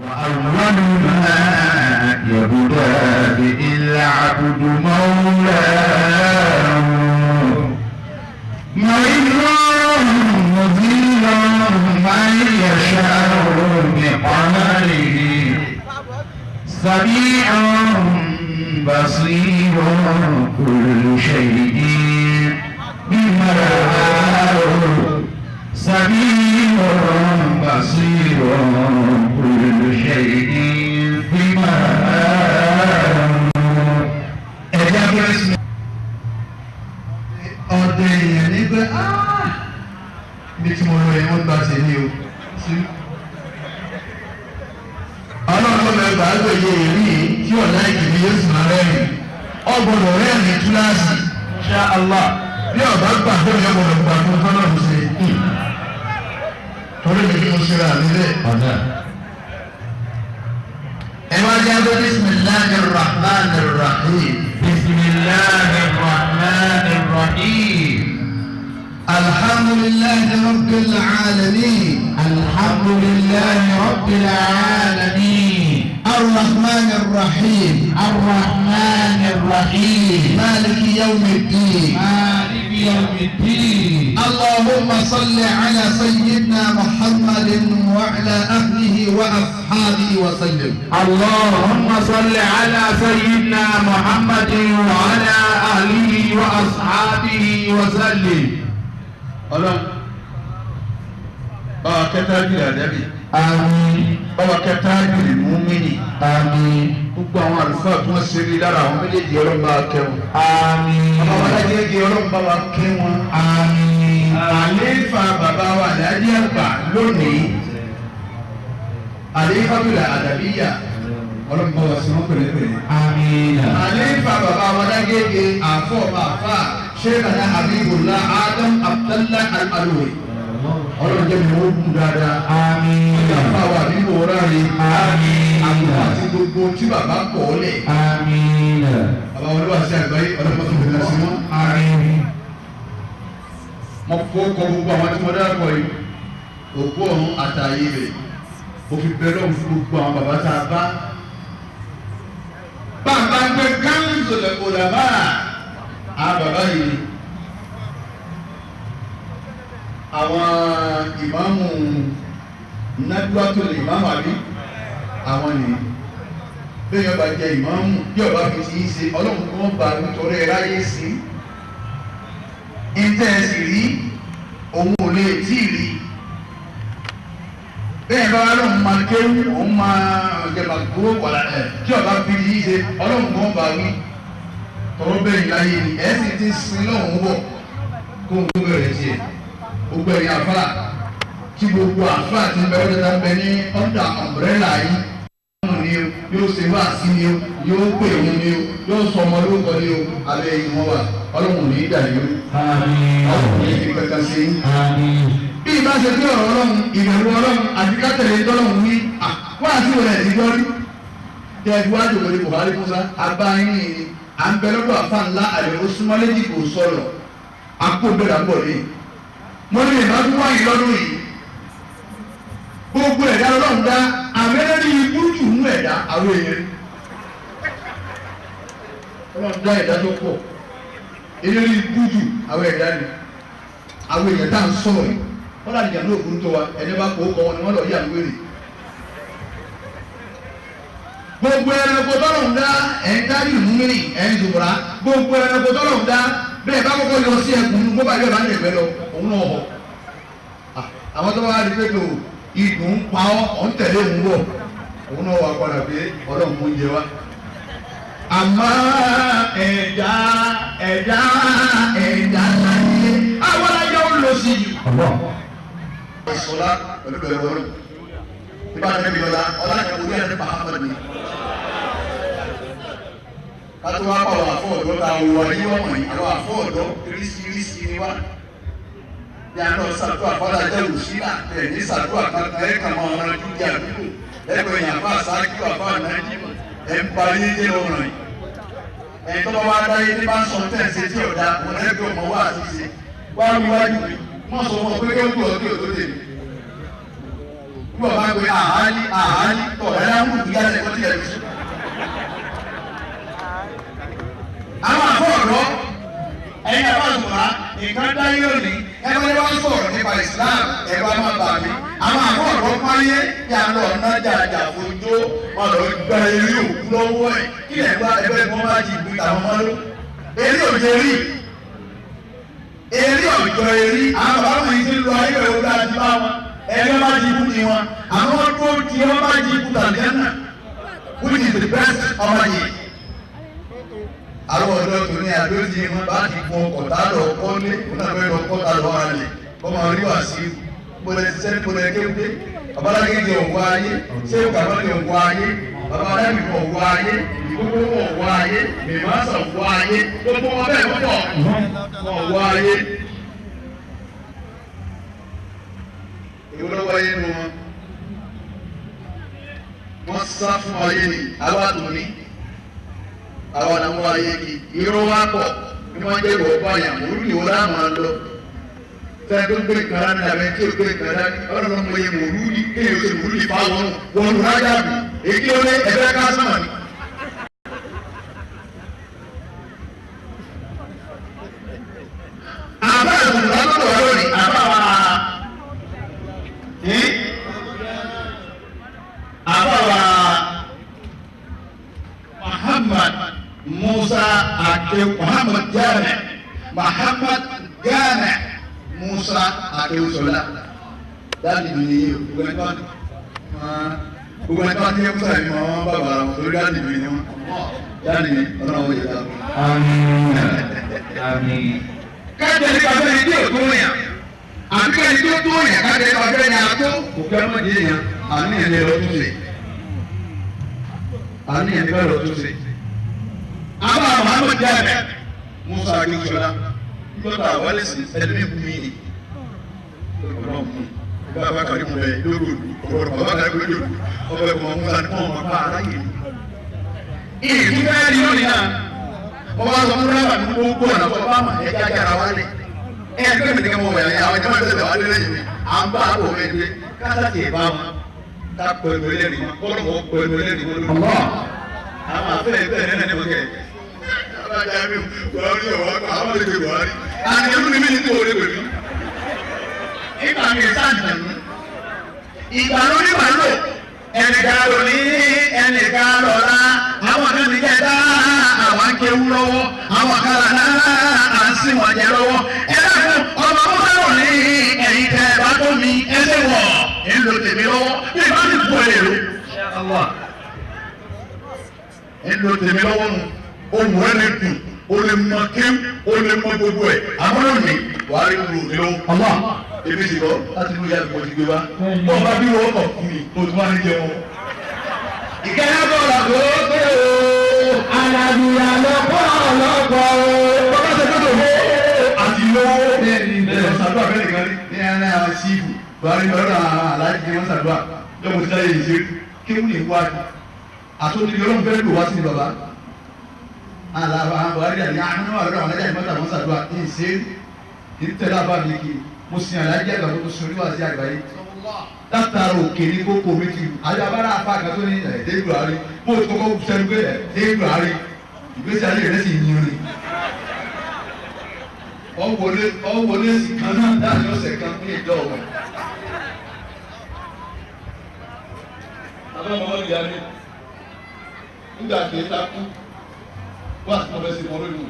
وأول ما يبدأ به العبد مولاه مريضا مذيلا من يشاء بقهره سميع بصير كل شيء بما سميع بصير كل شيء بما. Ọdẹ èèyàn ní pé ibi tí mo lọ yẹn wọ́n gba tèmi o. Ọlọ́run ló gbà á gbèyè èrí tí ọ̀la ìkìlì yóò sì máa rẹ́rìn. Ọ gbọ́dọ̀ rẹ́rìn túláàsì. Insha Allah. Bí ọba gbà fún mi, ọgbọ́dọ̀ gbà fún tọ́lọ́run ṣe. Torí mi kí mo ṣe ra mi lẹ̀. Ẹ wá jẹ́ pé bismillahir rahmanir rahim. Bismillahir rahmanir rahim. Alhamdulillahi rabbil alamin. Alhamdulillahi rabbil alamin. Arrahmanir rahim. Arrahmanir rahim. Maliki yawmiddin. Maliki yawmiddin. Allahumma salli ala sayyidina Muhammadin wa ala ahlihi wa ashabihi wa sallim. Allahumma salli ala sayyidina Muhammadin wa ala ahlihi wa ashabihi wa sallim. Ọlọ́run báwa kẹta jùlọ àdẹ́bì. Àmín. Báwa kẹta jùlọ múmínì. Àmín. Gbogbo àwọn àlùfáà tí wọ́n ṣe rí lára àwọn méjèèjì Ọlọ́run bá wa kẹ́ wọn. Àmín. Bàbá wa lájẹ́gẹ́ Ọlọ́run bá wa kẹ́ wọn. Àmín. Àlééfà bàbá wa àdájí àgbà lónìí. Àlééfà bìlà àdàbíyà Ọlọ́run bá wa sí wọn pẹ̀lẹ́pẹ̀lẹ́. Àmín. Àlééfà bàbá wa lájẹ́gẹ́ àfọ̀ bàfà Sheikhana Habibullah Adam Abdallah Al-Alwi. Ọlọ́run jẹ́ mi wọ́n kú dáadáa. Àmín. Àfa wa bí wò ráre. Àmín. Àbúrò àti gbogbo tí bàbá kọ̀ ọ́ lẹ̀. Àmín. Bàbá wọn ló wà sí àgbáyé ọlọ́run tó fi sí wọn. Àmín. Mo kó kọ gbogbo àwọn tí mo dárúkọ yìí. Òkú ọ̀run àtàyè rẹ̀. Mo fi bẹ lọ́wọ́ fún gbogbo àwọn bàbá tá a bá. Bàbá ń gbé káńsù lẹ́kọ̀ọ́ àwọn bàbá yìí. Àwọn ìmáàmù nádúrátò lè ìmáàmù àbí àwọn nìyí bẹ́ẹ̀ yọba jẹ ìmáàmù bí ọba fi ti í ṣe Ọlọ́run kó ba nítorí ráyé sí ìtẹ́ ẹ sì rí òun ò lè tí ì rí bẹ́ẹ̀ bá lóun máa kéwú òun máa jẹba gbó wàlà ẹ̀ tí ọba fi ti í ṣe Ọlọ́run kó ba wí tọrọ bẹ́ẹ̀ láyé ni ẹ̀ sì ti sin lọ́hùn bọ̀ kó ń bẹ̀rẹ̀ tiẹ̀. Gbogbo ẹ̀yin àfáà tí gbogbo àfáà ti bẹ ọ́dẹ́ta bẹ ní ọ̀dà ọ̀mbrẹ́là yìí ni o yóò ṣe wá sí ni o yóò pè òun ni o yóò sọ ọmọ lórúkọ ni o abẹ́ ẹ̀yin wọn wà Ọlọ́run ní í dà yín Ọlọ́run ní í kankan sí i. Bí ìbá ṣe pé ọ̀rọ̀ Ọlọ́run ìbẹ̀rù Ọlọ́run àti kátẹ̀lé tọ́lọ́run wí wá sí òun ẹ̀ ti gbọ́ rí. Tẹ́ẹ̀dú wájú òun ni Buhari Musa abáyín ni à ń bẹ lọ́dọ̀ àfa ńlá àyẹ̀wò súnmọ́lẹ́jì kò sọ̀rọ̀ àpò bẹ̀rẹ̀ àbọ̀ yìí. Mo ní ìbá tún wáyé lọ́dún yìí. Gbogbo ẹ̀dá Ọlọ́run dá àmẹ́rẹ́ ní ibú jù nínú ẹ̀dá àwọn èèyàn. Ọlọ́run dá ẹ̀dá tó pọ̀. Eléré ibú jù àwọn ẹ̀dá ni. Àwọn èèyàn tá à ń sọ̀rọ̀ yìí. Wọ́n láti jàǹdó òkú tó wa ẹni bá kó kọ́ wọn ni wọ́n lọ yí àwọn èrè. Gbogbo ẹranko tọ́lọ́run dá ẹ̀ńdá yìí mú mi ẹ̀ ń zòwòrán. Gbogbo ẹranko tọ́lọ́run dá bẹ́ẹ̀ bá kọ́kọ́ yọ sí ẹkùn ní gbọ́dọ̀ yóò bá ń lẹ̀gbẹ́ lọ òun náà họ. Àwọn tó bá rí pé tó ìdùn ń pa ọ́ ọ̀ ń tẹ̀lé òun bọ̀ òun náà wà padà pé Ọlọ́run mú oúnjẹ wá. Àmọ́ ẹ̀dá ẹ̀dá ẹ̀dá láyé àwọn alájọ ń lọ sí jù. Ìsọlá pẹ̀lú bẹ̀rù Ọlọ́run. Nígbà tó ń lọ́la ọlá ìkàwé ní Muhammad ni. Kátó wá pa àwọn àfọ̀ọ̀dọ́ ta wọ ayé wọ́n wọ̀nyí àwọn àfọ̀ọ̀dọ́ oríṣiríṣi ni wá. Bí a náà ṣàdúrà fọlá jẹ́ òṣìlá ẹ̀ ní ṣàdúrà kankan ẹ̀ kàn máa ran dúkìá àdúgbò ẹ̀kọ́ yẹn àfa àṣáájú àfa ànájímọ̀ ẹ̀ ń parí yé lọ́rùn yìí. Ẹ̀ tọ́ bá wá dáyé ní bá ń sọ tẹ̀ ṣe tí ọ̀dà òun ẹgbẹ́ ọmọ wá àti ṣe wá wíwájú mi mọ̀ sọ fún ọ pé kí ó kú ọ kí o tó tèmi. Bí wọ́n bá gbé àhálí àhálí tọ̀ ẹ̀ á mú ìyá rẹ̀ kó tilẹ̀ fi sùn. Àwọn àfọ̀rọ̀ ẹ̀yin àbáṣùmá nǹkan dáyé lónìí ẹgbẹ́ wa sọ̀rọ̀ nípa Islam ẹ̀rọ a máa bà mí. Àwọn àfọ̀rọ̀ páyé kí a lọ ná jàjà fojú wọn lọ gba eré òkú lọ́wọ́ ẹ̀ kí lè gba ẹgbẹ́ kan bá ti bu ìtàwọn mọ́ ló. Eré òjò rí eré òjò eré àwọn bàbá wọn yìí ti lọ ayé ẹ̀rọ bá ti bá wọn ẹgbẹ́ bá ti kú ni wọn àwọn tó ti wọn bá ti kú tàbí ẹ̀nà which is the best ọmọ yìí. Àwọn ọ̀dọ́ tó ní àdójì wọn bá ti gun ọkọ̀ tá lọ kọ́lé onáfẹ́ lọ kọ́ tá lọ alẹ̀ kọ́ máa rí wá sí gbọ́dọ̀ ṣiṣẹ́ gbọ́dọ̀ kéwké babalákéjì ọ̀wọ́ ayé ṣéwù kàmọ́lì ọ̀wọ́ ayé babalábìkọ̀ ọ̀wọ́ ayé ìgbógbó ọ̀wọ́ ayé mìmásà ọ̀wọ́ ayé gbogbo wọn bẹ́ẹ̀ pọ̀ ọ̀wọ́ ayé. Èwo ló wáyé nu wọn? Wọ́n sá fún ayé ni àwa tó ní àwọn àwọn ayé kì irọ́ wa pọ̀ ní wọ́n jẹ́ ìwọ̀ báyà òru ni wọ́n á máa lọ. Fẹ́ẹ́ tó gbé nǹkan dání àbẹ́ tí ò gbé nǹkan dání ọlọ́run mọ iye mòrú ní kéèyàn ṣe mòrú ní fáwọn wọn rájà bù èyí ó lé ẹgbẹ́ ká sọ̀rọ̀ ni. Àbá àgùntàn lọ́dọ̀ lónìí àbá wa àbá wa Muhammad Musa Ake Muhammad Jami Muhammad Jami Musa Akewusola dáàdi mi ni gbogbo ẹni tó ti yẹ Musa yìí mọ wọn bàbá ara wọn torí dáàdi mi ni wọn dáàdi mi ọlọ́run wọ́n yẹ dáàbò. Àmín. Kájọ nípa fẹ́ni tí ò tó yàn àbí kẹ́ni tó tó yàn kájọ nípa fẹ́ni àtó kò fẹ́ mọ́ di èèyàn àníyàn ni ẹ̀rọ tún ṣe àníyàn ni ẹ̀rọ tún ṣe. Àbá Muhammad Jami Musa Akewusola lọ́tà wálé sí ẹlẹ́mí bú mi ni bàbá kàrí mu bẹ lórí òdu ọ̀rọ̀ bàbá kàrí mu lórí òdu ọbẹ̀ kọ̀ Musa ní kọ́ ọmọ pa aráyè ni. Ìlú bẹ́ẹ̀ ni lónìí náà wọ́n bá sọ fún rábà mi gbogbo ọ̀nà fún ọba ẹ̀ jẹ́ ajára wálé ẹ̀ ẹ̀ gbẹ́mìtì kẹ́ mọ̀ wẹ̀ ẹ̀ àwọn ìjọba ìṣẹ̀lẹ̀ wálé lẹ́yìn mi à ń bá àbò mi gbé kásá tiẹ̀ bá wọn ká pẹ̀lú ẹlẹ́rìí wọn kọ́lọ́mọ̀ pẹ̀lú ẹlẹ́rìí wọn lórí àwọn afẹ́ bẹ́ẹ̀ náà ní wọ́n kẹ́ Buhari ọ̀wá àwọn ọmọdé Buhari àti ẹnu mi ní kó o lè pè mí. Ìgbà mi sáàdùn ìgbà ló ní màá lò ẹnìkan ló ní ẹnìkan lọ́la àwọn kan ní kẹta àwọn akéwú lọ́wọ́ àwọn kan lànà à ń sìn wọ́n jẹ lọ́wọ́ ẹ dákun ọmọ musa lò ní ẹ̀yìn tẹ ẹ bá tó mi ẹ ṣe wọ̀ ẹ ń lo tèmi lọ́wọ́ bí ìbá ti kú ẹ lè lò. Ẹ ń lo tèmi lọ́wọ́ nù ohun rẹ lè dùn o lè mọ kéwù o lè mọ gbogbo ẹ àmọ́ lónìí wàá rí wúlò ní lọ́wọ́. Èmi sì kọ́ láti inú ìyá mi mo ti gbé wá. Bọ́ọ̀ bá bí wọ́n kọ̀ fún mi o tún wá ní jẹun. Ìkẹyà bọ̀lá kó pé o. Àlàbíyà lọ́pọ̀ ọlọ́pọ̀ o. Bọ́lá ṣe tó tó àti lówó. Bẹ́ẹ̀ni ṣàdúrà bẹ́ẹ̀ nìkan rí. Ní ẹ̀rọ àwọn síìfù Buhari lọ́dọ̀ àwọn aláàjì ni wọ́n ṣàdúrà. Lọ́mọ ti dáyé ìṣe kéwù ní ìwádìí. Àtúndì ọlọ́run fẹ́ lò wá sí ni bàbá. Àlàbà Buhari àti àwọn ọlọ́run àwọn alájà ni wọ́n ṣàdúrà ní ìṣe ìtẹ̀lé àbá mi kì í. Mo sin alájà àgbà tó sun oníwà sí àgbáyé. Látara òkè ní kókó mi ti àyè abára apá àgbà tó ní ẹ̀ dé Buhari. Mo ti kọ́kọ́ sẹ́nu pé ẹ̀ dé Buhari. Ìgbésí ayé rẹ̀ sì yin ni. Ọwọlé sì kan náà láàrin ọ̀sẹ̀ kan ní ìjọ ọ̀wọ̀. Bàbá mi wọ́n yarí nígbà kìí ta kú wá sí ọbẹ̀ sí ọlọ́run nù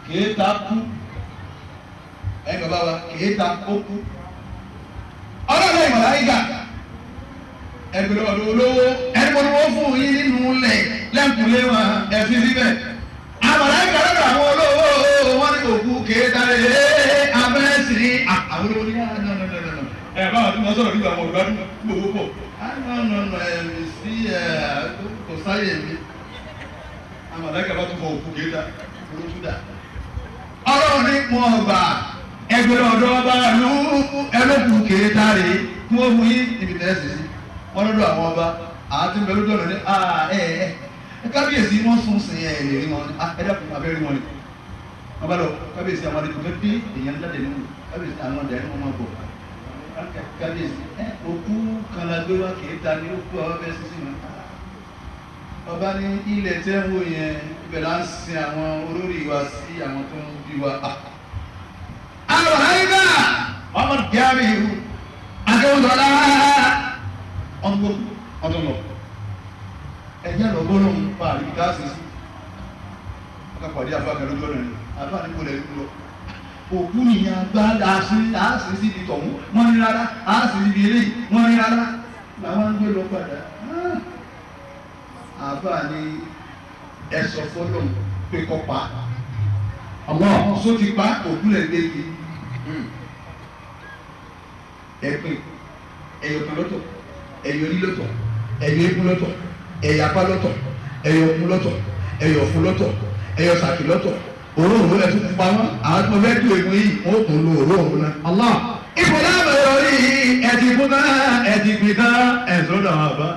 kìí ta kú Ẹ bàbá wa kìí ta ó kú. Ọlọ́run ìmọ̀láyíkà ẹgbẹ̀rún ọdún olówó ẹgbẹ̀rún fún yín nínú ilẹ̀ lẹ́kùnlé wọn ẹ̀fí síbẹ̀. Àmọ̀láyíkà lọ́dọ̀ àwọn olówó wọn ní òkú kìí ta lé abẹ́sì àwọn olówó ní nọ. Ẹ báwa tí wọ́n sọ̀rọ̀ nígbà wọn olùgbàdùn gbowó pọ̀. Nọ ẹ̀mí sí ẹ̀ kò sáyè mi. Àmàlẹ́kà bá tún fọ òkú kìí ta. Olùtúdà. Ọlọ́run ní mọ̀ ọgbà ẹgbẹ̀rún ọ̀dọ́ ọba ló ẹlòkù kéta rè é kí wọ́n mú yín níbi tẹ́ sí sí wọ́n lọ́dọ̀ àwọn ọba àti bẹ̀rù dọ̀nà ní ẹ ẹ kábíyèsí wọ́n sún sí ẹ lè rí wọn ẹ dàpọ̀ abẹ́ rí wọn ni wọ́n bá lọ kábíyèsí àwọn àlejò fẹ́ dé èèyàn jáde nínú kábíyèsí àwọn ọ̀dà ẹni wọ́n máa bọ̀ kábíyèsí ẹ òkú gbé wá kìí ta ni ó kú àwọn bẹ́ẹ̀ sísìn wọn. Bàbá ní ilẹ̀ tẹ́ ń wò yẹn ibẹ̀ là ń sin àwọn olórí wa sí àwọn tó ń bí wa. Àwọn àyíká ọmọ gíárì ìhù akéwòsọlá ọdún lọ. Ẹ̀jẹ̀ lọ gbọ́dọ̀ ń pa àríkí káàsì sí. Wọ́n ká pàdé àfáà kan lójú ọ̀nà rẹ̀. Àfáà ní kò lẹ̀ ń lọ. Òkú nìyẹn gbá àásì síbi tọ̀hún wọ́n ní rárá àásì síbi eléyìí wọ́n ní rárá làwọn ń gbé lọ padà. Àfáà ní ẹ̀sọ̀ fọlọ́n pé kọ́ pa. Só ti pa òkú lẹ̀ gbé yìí. Ẹ̀pin ẹ̀yọ̀ kan lọ́tọ̀ ẹ̀yọ̀ orí lọ́tọ̀ ẹ̀yọ̀ egun lọ́tọ̀ ẹ̀yọ̀ apá lọ́tọ̀ ẹ̀yọ̀ okun lọ́tọ̀ ẹ̀yọ̀ ọ̀fun lọ́tọ̀ ẹ̀yọ̀ sàkì lọ́tọ̀ òróǹro ẹ̀ tún pupa wọn àwọn tí mo fẹ́ dùn egun yìí wọn ò tún lo òróǹro náà. Allah ìfọ̀dà àbẹ̀yọ̀ rí ẹ̀tì kún tán ẹ̀tì pin tán ẹ̀sùn lọ́dọ̀ àwọn àbá.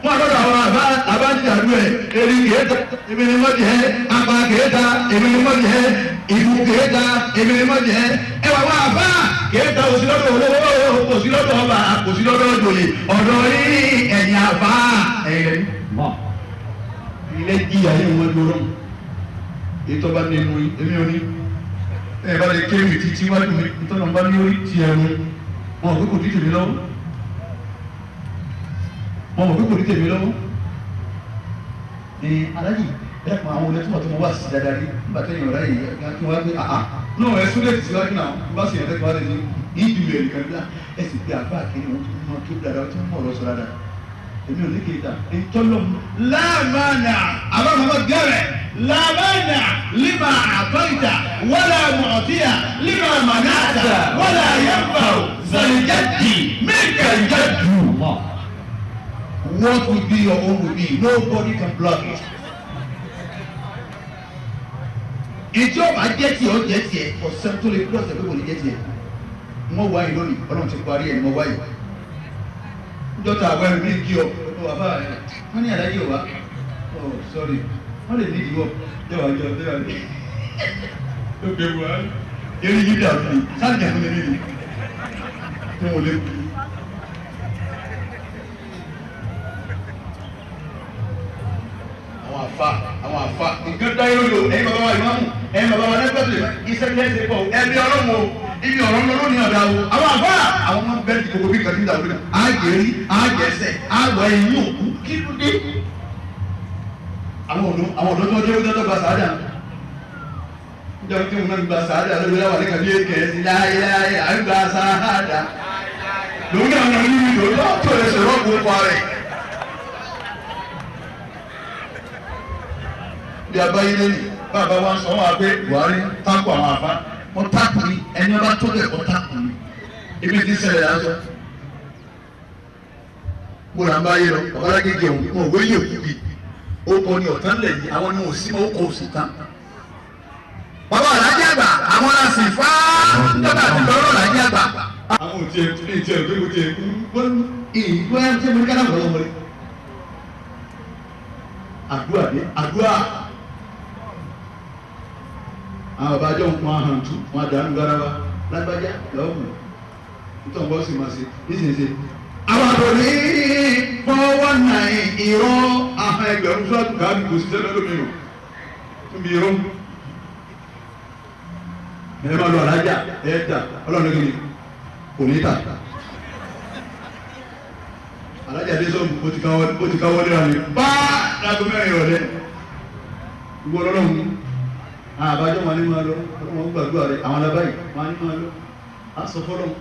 Wọ́n lọ́dọ̀ àwọn àbá àbá ti dàrú ẹ̀ eri kìí ta èmi ni wọ́n jẹ́ apá kìí ta èmi ni wọ́n jẹ́ ìfun kìí ta èmi ni wọ́n jẹ́ ẹwà wọn àbá kìí ta òsì lọ́dọ̀ olówó òsì lọ́dọ̀ ọba òsì lọ́dọ̀ òjòyè ọ̀dọ̀ yìí ẹ̀yìn àbá ẹ̀yìn ilé jìyà yìí wọ́n dúró ètò ọba ní inú èmi ò ní ẹ bá lè kéwì títí wájú mi nítorí wọn bá ní orí ti ẹnu wọn ò pé kò dídì mí lọ́wọ́ wọn ò pé kò dídì mí lọ́wọ́ ní alájì ẹ̀pọ̀ àwọn olè túmọ̀ tó mọ wá sí dáadáa rí nígbà tó yàn ọ̀rẹ́ yìí ẹ̀ka kí wọ́n á gbé àà náà ẹ súnlẹ̀ tì síwájú náà wọ́n bá sì yàn tẹ́kọ̀ọ́ lè ní ìdúró ẹ̀ nìkan bí ẹ sì pé àbá kiri wọn tó mọ tó dáadáa tó mọ ọ̀rọ̀ sọ dáadáa èmi ò ní kéta ìtọ́lọ́ láàmánà àbámọ́mọ́ gẹ́rẹ̀ láàmánà lima àtọ́ìtà wala mọ̀ọ́tíyà lima mànáàtà wala yẹ́nfà zàlìjẹ́dì mẹ́kànjẹ́dù. What will be your own will be. Nobody can block it. Ìjọba jẹ́ tiẹ̀ ó jẹ́ tiẹ̀ ọ̀sẹ̀ tó lè plus ẹ̀ pé kò ní jẹ́ tiẹ̀. Wọ́n wáyé lónìí, Ọlọ́run ti parí ẹ̀ ní wọ́n wáyé. Dọ́tà àwọn ẹ̀rù mi kí ọ, ọ bàbá rẹ̀, wọ́n ní àdáyé wa. Oh sorry, wọ́n lè ní ìdíwọ́, jẹ́wàá jọ jẹ́wàá jọ. Ó gbé Buhari, eré yìí dàbí mi, sáà jẹ́ fún mi nínú. Tí wọ́n lè kú. Àwọn àfa nǹkan dáyé lórí o ẹ̀yin bàbá wa ìmáàmù ẹ̀yin bàbá wa lẹ́gbẹ̀ẹ́ iṣẹ́ kí ẹ ṣe pọ̀ ẹbí ọlọ́run o ibi ọ̀rọ̀ ń lọ lónìí ọ̀dà o àwọn àfa àwọn ọmọ bẹ́ẹ̀ ti gbogbo bí nǹkan ti ń dàrú náà àjẹrí àjẹsẹ̀ àwọ̀ ẹ̀yìn òkú kí ló dé. Àwọn ọ̀dọ́ tó jẹ́ tó gba sàádà níjọ́ tí wọn náà gba sàádà lórí láwà ní kàbí èkè sí láéláé à ń gba sàádà lòun náà ń rí ìlú tó lè sọ̀rọ̀ kó pa rẹ̀. Bí a bá yé lẹ́yìn bàbá wa ń sọ wọn pé Buhari takò àwọn àfa wọn takò ní ẹni ọba tó lẹ̀ wọn takò ní ibi tí ṣẹlẹ̀ yà sọ. Mo là ń bá yé lọ bàbá alágége òun wọn ò wé yè kú bi ó kọ ní ọ̀tán lẹ̀ yìí àwọn ni ò sí ó kọ òsì tán. Bàbá alájẹ àgbà àwọn aláṣẹ fá dọ́tà àti lọ́rọ̀ alájẹ àgbà. Àwọn ò tiẹ̀ ní ìtiẹ̀ pé kò tiẹ̀ kú wọ́n ìgbọ́ ẹ̀ ń tẹ́ mi ní kálá wọlé wọlé. Àdúrà dé àdúrà. Àwọn bàbá àjọ wọn hàn tú wọn àdánù garawa lágbájá lọ́wọ́ nítorí wọn sì máa ṣe nísinsìnyí. Àwọn àtòrí 419 ìrọ́ ahọ́n ẹgbẹ̀rún sọ́ọ̀tù káàdì kò sí sẹ́lẹ̀ lómìnira níbi irọ́. Ẹ máa lọ àlájà ẹ tà ọlọ́run kìíní kò ní tà. Àlájà dé sọ́ọ̀bù ó ti káwọ́ léra mi bá láago mẹ́rin ìrọ̀lẹ́ ìwọ ọlọ́run àbájọ wọn ni máa lọ ọlọ́run gbàdúrà rẹ àwọn alábáyé wọn ni máa lọ á sọ fọlọ́run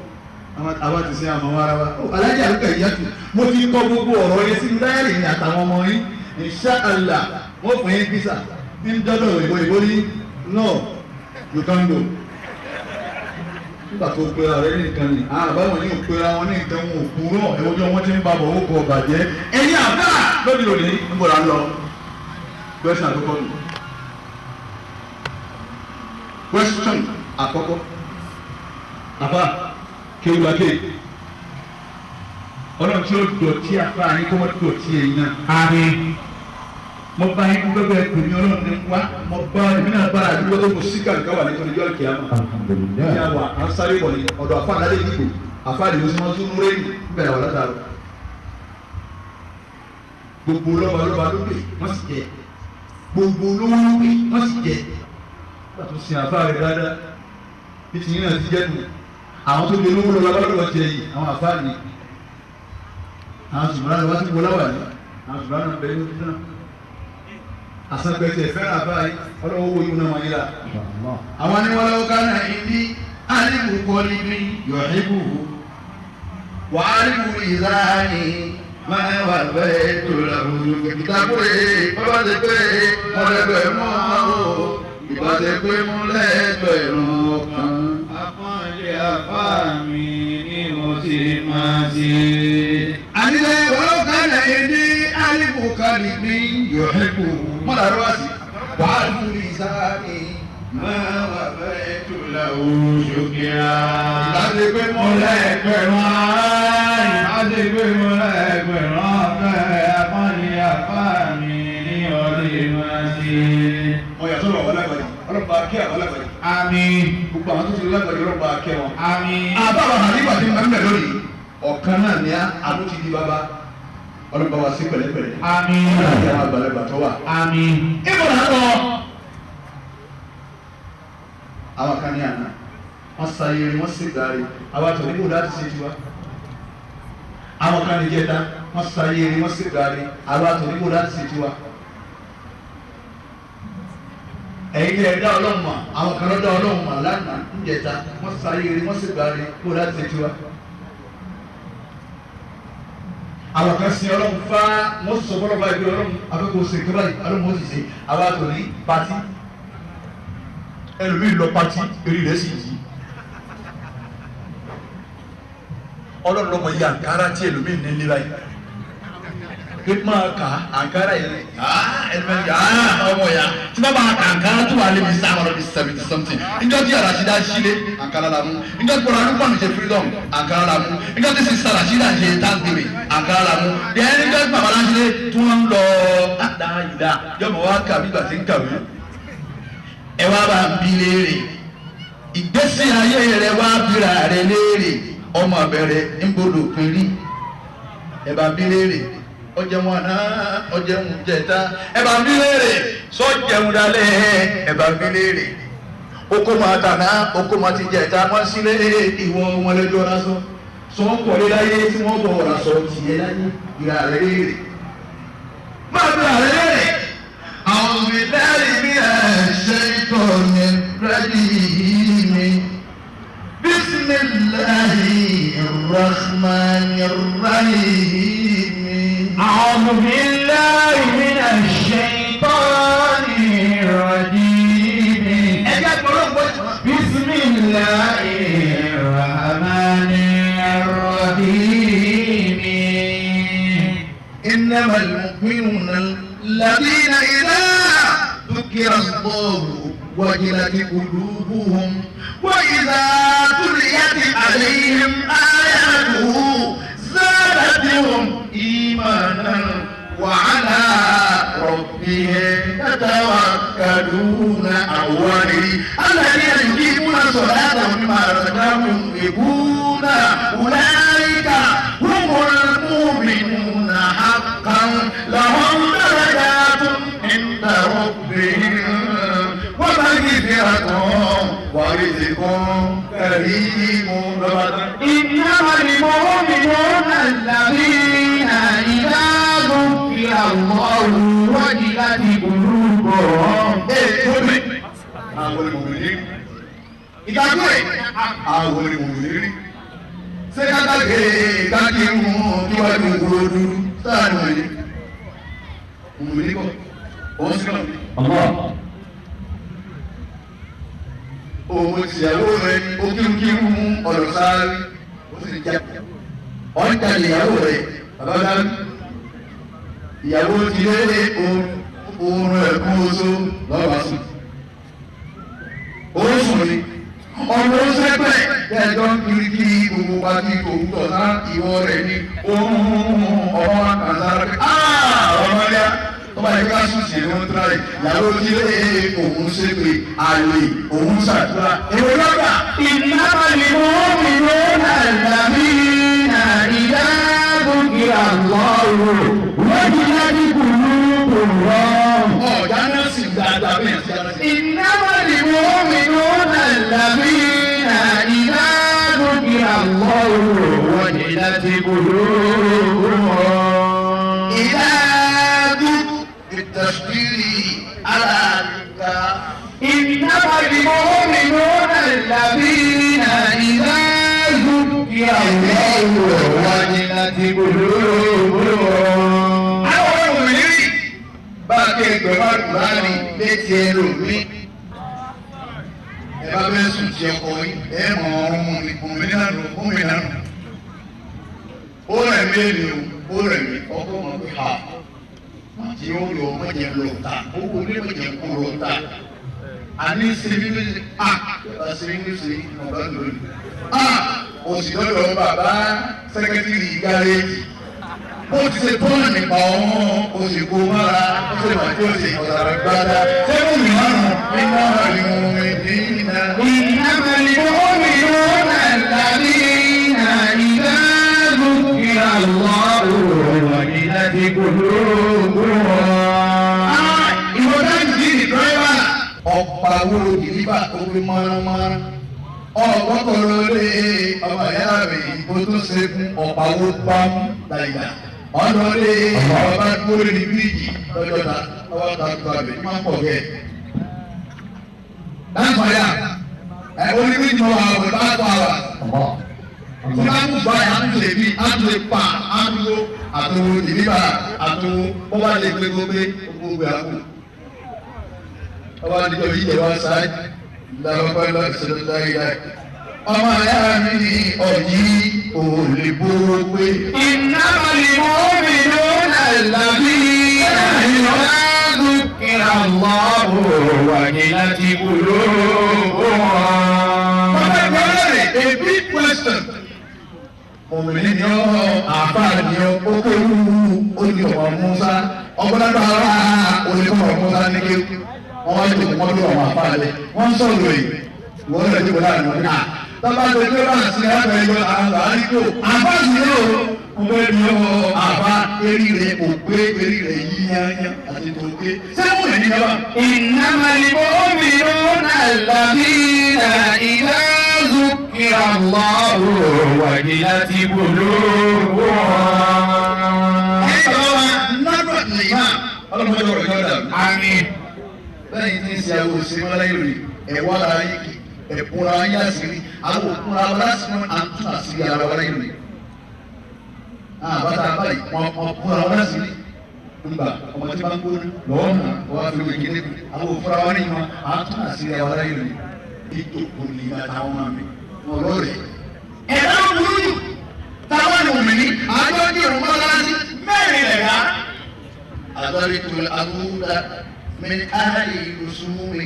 àwa ti sin àmọ́ ara wa alájà ló kẹ̀yìn yàtù mo ti kọ gbogbo ọ̀rọ̀ yẹn sínú dáyàrí mi àtàwọn ọmọ yín insha Allah wọ́n fún yín físà ní dọ́dọ̀ òyìnbó ìbò ní no you can go nígbà tó pera rẹ ní nǹkan ni àbáwọn yìí ò pera wọn ní nǹkan wọn ò kúrò ẹ̀wọ́n bí wọ́n ti ń ba bọ̀ ó kọ bàjẹ́ ẹ̀yin àbá lónìí òní ń bọ̀ là ń lọ gbẹ́sàn àkọ́kọ́ nù. Question àkọ́kọ́ àbá kéwàké ọlọ́run tí ó dọ̀tí afá yín kó wọ́n dọ̀tí ẹ̀yin náà. Àmín. Mo bá yín gbẹ́gbẹ́ pè mí ọlọ́run ní wá mo bá èmi náà bára àdúgbò tó kò sí kàǹkà wà nítorí jọ́ kìá mọ̀. Ní àwà à ń sáré wọlé ọ̀dọ̀ àfa àlálẹ́ ìdìbò àfa àdìbò sí wọn tún múrẹ́ níbẹ̀ làwọn látàrọ. Gbogbo lọ́balọ́ba ló pè wọ́n sì jẹ. Gbogbo olówó ló pè wọ́n sì jẹ. Nígbà tó sin àfa rẹ̀ dáadáa bí tìyín náà ti jẹ́ nù. Àwọn tó lé lówó lọ́balọ́ba jẹ yìí àwọn àfa ni. Àwọn ṣùgbọ́n náà wá sí wọlé wà ní. Àwọn ṣùgbọ́n náà bẹ̀rẹ̀ ní ojú náà. Àsanpẹ̀tẹ̀ fẹ́ràn àfa yìí ọlọ́wọ́ wo yìí náà wọ́n yìí la. Àwọn ni wọ́n lọ́wọ́ kánà ìdí alibu kọ́líbi yọ̀híbù wà alibu ìzáni máa wà bẹ́ẹ̀ tó làwùjọ ìtàkùrẹ́ bàbá ti pé mọ̀lẹ́gbẹ̀ mọ́ o ìbá ti pé mọ́lẹ́gbẹ̀rún ọkàn. Àpọ́nlé àfá mi ni mo ti máa ṣe. Àdìsẹ́ wọ́lọ́kànnà ìdí alibu kọ́líbi yọ̀híbù mọ́lá sí wà alibu ìzáni máa wà bẹ́ẹ̀ tó làwùjọ kíá. Ìbá ti pé Mọ̀lẹ́gbẹ̀rún ààrùn, ìbá ti pé mọ̀lẹ́gbẹ̀rún ọ̀fẹ́. Àpọ́nlé àfá mi ni mo ti máa ṣe. Ọ̀yà sọ̀rọ̀ àwọn alágbàdì ọlọ́pàá akẹ́ àwọn alágbàdì. Àmín. Gbogbo àwọn tó ti lágbàdì ọlọ́pàá akẹ́ wọn. Àmín. Àbábà àdìgbà tí mo ń bẹ̀ lónìí ọ̀kan náà ni àánú ti di bàbá ọlọ́pàá wa sí pẹ̀lẹ́pẹ̀lẹ́. Àmín. Ọlọ́pàá àwọn àgbàlagbà tó wà. Àmín. Ibo là ń lọ. Àwọn kan ní àná wọ́n sayere wọ́n sì gbàre àwọn àtọ̀ níbo láti ṣe tiwa. Àwọn kan ní jẹta wọ́n sayere wọ́n sì gbàre àwọn àtọ̀ níbo láti ṣe tiwa. Ẹ̀yin tẹ́ ẹ dá Ọlọ́run mọ̀ àwọn kan ló dá Ọlọ́run mọ̀ lánàá níjẹta wọ́n sayere wọ́n sì gbàre níbo láti ṣe tiwa. Àwọn kan sin Ọlọ́run fá wọ́n sọ fọlọ́ báyìí pé Ọlọ́run afẹ́kọ̀ọ́ ṣe kí báyìí Ọlọ́run ó sì ṣe àwọn àtọ̀ ní pati ẹlòmíì lọ pati eré rẹ̀ sì yí. Ọlọ́run lọ́mọ yìí àǹkárá tí ẹlòmíì ní ní báyìí kí máa kà àǹkárá yẹn ẹlòmíì yà ọmọ yà tí bá bá àǹkárá tó wà lébi sáà wọn lọ 70 something níjọ́ tí Rashida sílé àǹkárá la mú níjọ́ tí bọ́lá lukman ṣe freedom àǹkárá la mú níjọ́ tí sista Rashida ṣe thanksgiving àǹkárá la mú dẹ́n níjọ́ tí bàbá Rashida tí wọ́n ń lọ dáadáa yọmọ wa kà bí gbà tí ń kàwé ẹ wá bá ń bi léèrè ìgbésí ayé rẹ wá bíra rẹ léèrè ọmọ bẹ̀rẹ̀ ńbọlòpin rí ẹ bá ń bi léèrè ọjẹun àná ọjẹun jẹta ẹ bá ń bi léèrè sọjẹun dalẹ̀ ẹ bá ń bi léèrè oko máa tàná oko máa ti jẹta wọn sílé ìwọ wọn lẹ́jọ́ lásán sọ kọlé láyé tí wọn bọ ọ̀rọ̀ sọ tiẹ̀ láyé ìrà rẹ léèrè máa bíra rẹ léèrè. أعوذ بالله من الشيطان الرجيم بسم الله الرحمن الرحيم أعوذ بالله من الشيطان الرجيم. بسم الله الرحمن الرحيم. إنما المؤمنون الذين إذا ذكر الله وجلت قلوبهم وإذا تليت عليهم آياته زادتهم إيمانا وعلى ربهم يتوكلون. أولي الذين يقيمون الصلاة ومما رزقناهم ينفقون أولئك هم المؤمنون حقا لهم درجات عند ربهم ومغفرة ورزق كريم. إنما المؤمنون الذين إذا ذكر الله وجلت قلوبهم. Ìgbàgbọ́ ẹ̀ àwọn olùmọ̀lẹ́rí ṣé kákàkiri kákiri mú kí wàá ní òwúrò dúdú sáà ní wọ̀nyí òmùmí kọ òun sí náà òun tìyàwó rẹ ó kírunkírun ọ̀dọ̀ sáré ó sì já ọ̀n jalè ìyàwó rẹ bàbá sáré ìyàwó ti lé oorun ẹ̀kún oṣù lọ́ba sùn ó sùn ni ọmọ sẹpẹ ẹjọ ń kiri kiri gbogbo pati òun tọ̀sán ìwọ rẹ̀ ni òun ọmọ àkànṣára pé ọmọ yá tọ́ba yìí ká sùn sí ẹ̀rọ tíra rẹ̀ ìyàwó tí lé òun ṣépè àlè òun ṣàdúrà èwo lọ́gbà. إنما المؤمنون الذين إذا ذكر الله وجلت قلوبهم. Ọ̀já náà sì dáadáa bẹ́ẹ̀ sí dáadáa sí. إنما المؤمنون الذين إذا ذكر الله وجلت قلوبهم. إذا بالتشكيل على إنما المؤمنون الذين إذا ذكر الله وجلت قلوبهم. Àwọn ọmọ mi rí bá a ké ẹgbẹ̀rún àkùránì létí ẹlòmí. Ẹ bá bẹ́ẹ̀ sùn tí ọkọ yín, ẹ mọ̀ ọ̀run mú mi, mú mi nánú, mú mi nánú. Ó rẹ̀ mí èlé o, ó rẹ̀ mí, ọkọ mọ̀ pé ha. Tí ó lọ mọ̀jẹ̀ lọ ta, owó ilé mọ̀jẹ̀ kó lọ ta. Àní ṣe bí ló ṣe a, bàbá ṣe bí ló ṣe ọ̀gá lónìí. A òsì lọ́dọ̀ bàbá sẹ́kẹ́tìrì gáréèjì. Bó ti ṣe tọ́nà nípa ọ̀hún, oṣù kò mára, ó ṣe wà tí ó ṣe ọ̀sàrà gbádá. Sẹ́kùn mi márùn-ún nínú àrùn ìdíná. إنما المؤمنون الذين إذا ذكر الله وجلت قلوبهم. Ìwọ dájú ní dírẹ́bà. Ọ̀pá wo ìdíbà omi mọ́ránmọ́rán. Ọ̀gbọ́kọ̀rọ̀ lé ọmọ ìyá mi ìbò tó ṣe fún ọ̀pá wo pam láyà. Ọ̀nà lé ọba dúró ní bíríìjì lọ́jọ́ ta lọ́wọ́ ta tó abẹ ní máa pọ̀ bẹ́ẹ̀. Láǹfààní ẹ̀ oní bíríìjì wọn àwọn ọ̀dọ́ àtọ̀ àwà. Tí wọ́n á bá yà á tún lè bí á tún lè pa á dúró àtòwò ìdíbà àtòwò bó bá lè gbé gbogbo gbogbo àpò. Ọba àdìjọ yìí jẹ wá sáájú lọ́pọ̀lọpọ̀ ìṣẹ̀lẹ̀ ọmọ ìyá mi ọ̀yí ò lè bó pé. إنما المؤمنون الذين إذا ذكر الله وجلت قلوبهم. Bàbá ìgbàlódé rẹ̀ a big question. Òmìnir ni ọ́, àbá ni ọ́, ó kéwú ó ní ọmọ Musa, ọgbọ́dọ̀ ara oníkọ́ ọmọ Musa ní kéwú. Wọ́n wá jókòó wọ́n lé ọmọ àbá lẹ̀, wọ́n ń sọ̀rọ̀ yìí. Wọ́n lè jókòó láàrin wọn. Tọ́ba tó gbé bá sí ẹ̀fẹ̀ yọ àríkò. Àbá sì yóò mo fẹ́ bí ọ àbá eré rẹ̀ kò pé eré rẹ̀ yíyányá àti tó pé. Ṣé mo lè ní yàrá? إنما المؤمنون الذين إذا ذكر الله وجلت قلوبهم. Ẹ bá wa nánú nìyá ọlọ́mọdé ọ̀rọ̀ yóò dàrú. آمين. Lẹ́yìn tí ń ṣe àwọn òṣèré mọ́láyé lónìí ẹ̀wọ́ ara yín kì ẹ̀kúnra yín àṣírí àwọn òkúnra wa lásìkò àtúntò àṣírí ara wa láyé lónìí. Àbáta báyìí wọn kúnra wa láṣírí nígbà ọmọ tí bá ń gbóná lọ́wọ́ mọ̀ wọ́n á fi wé kíní àwọn òfúra wa ní wọn àtúntò àṣírí ara wa láyé lónìí. Ìjòkó ni ìgbà táwọn máa mi wọn lọ́ọ̀rẹ́. Ẹ̀dá burú jù táwọn ní òmìnir àjọ ní ìrùn mọ́lá-sí mẹ́rin lẹ̀dá. أدرك الأرض من أهل الرسوم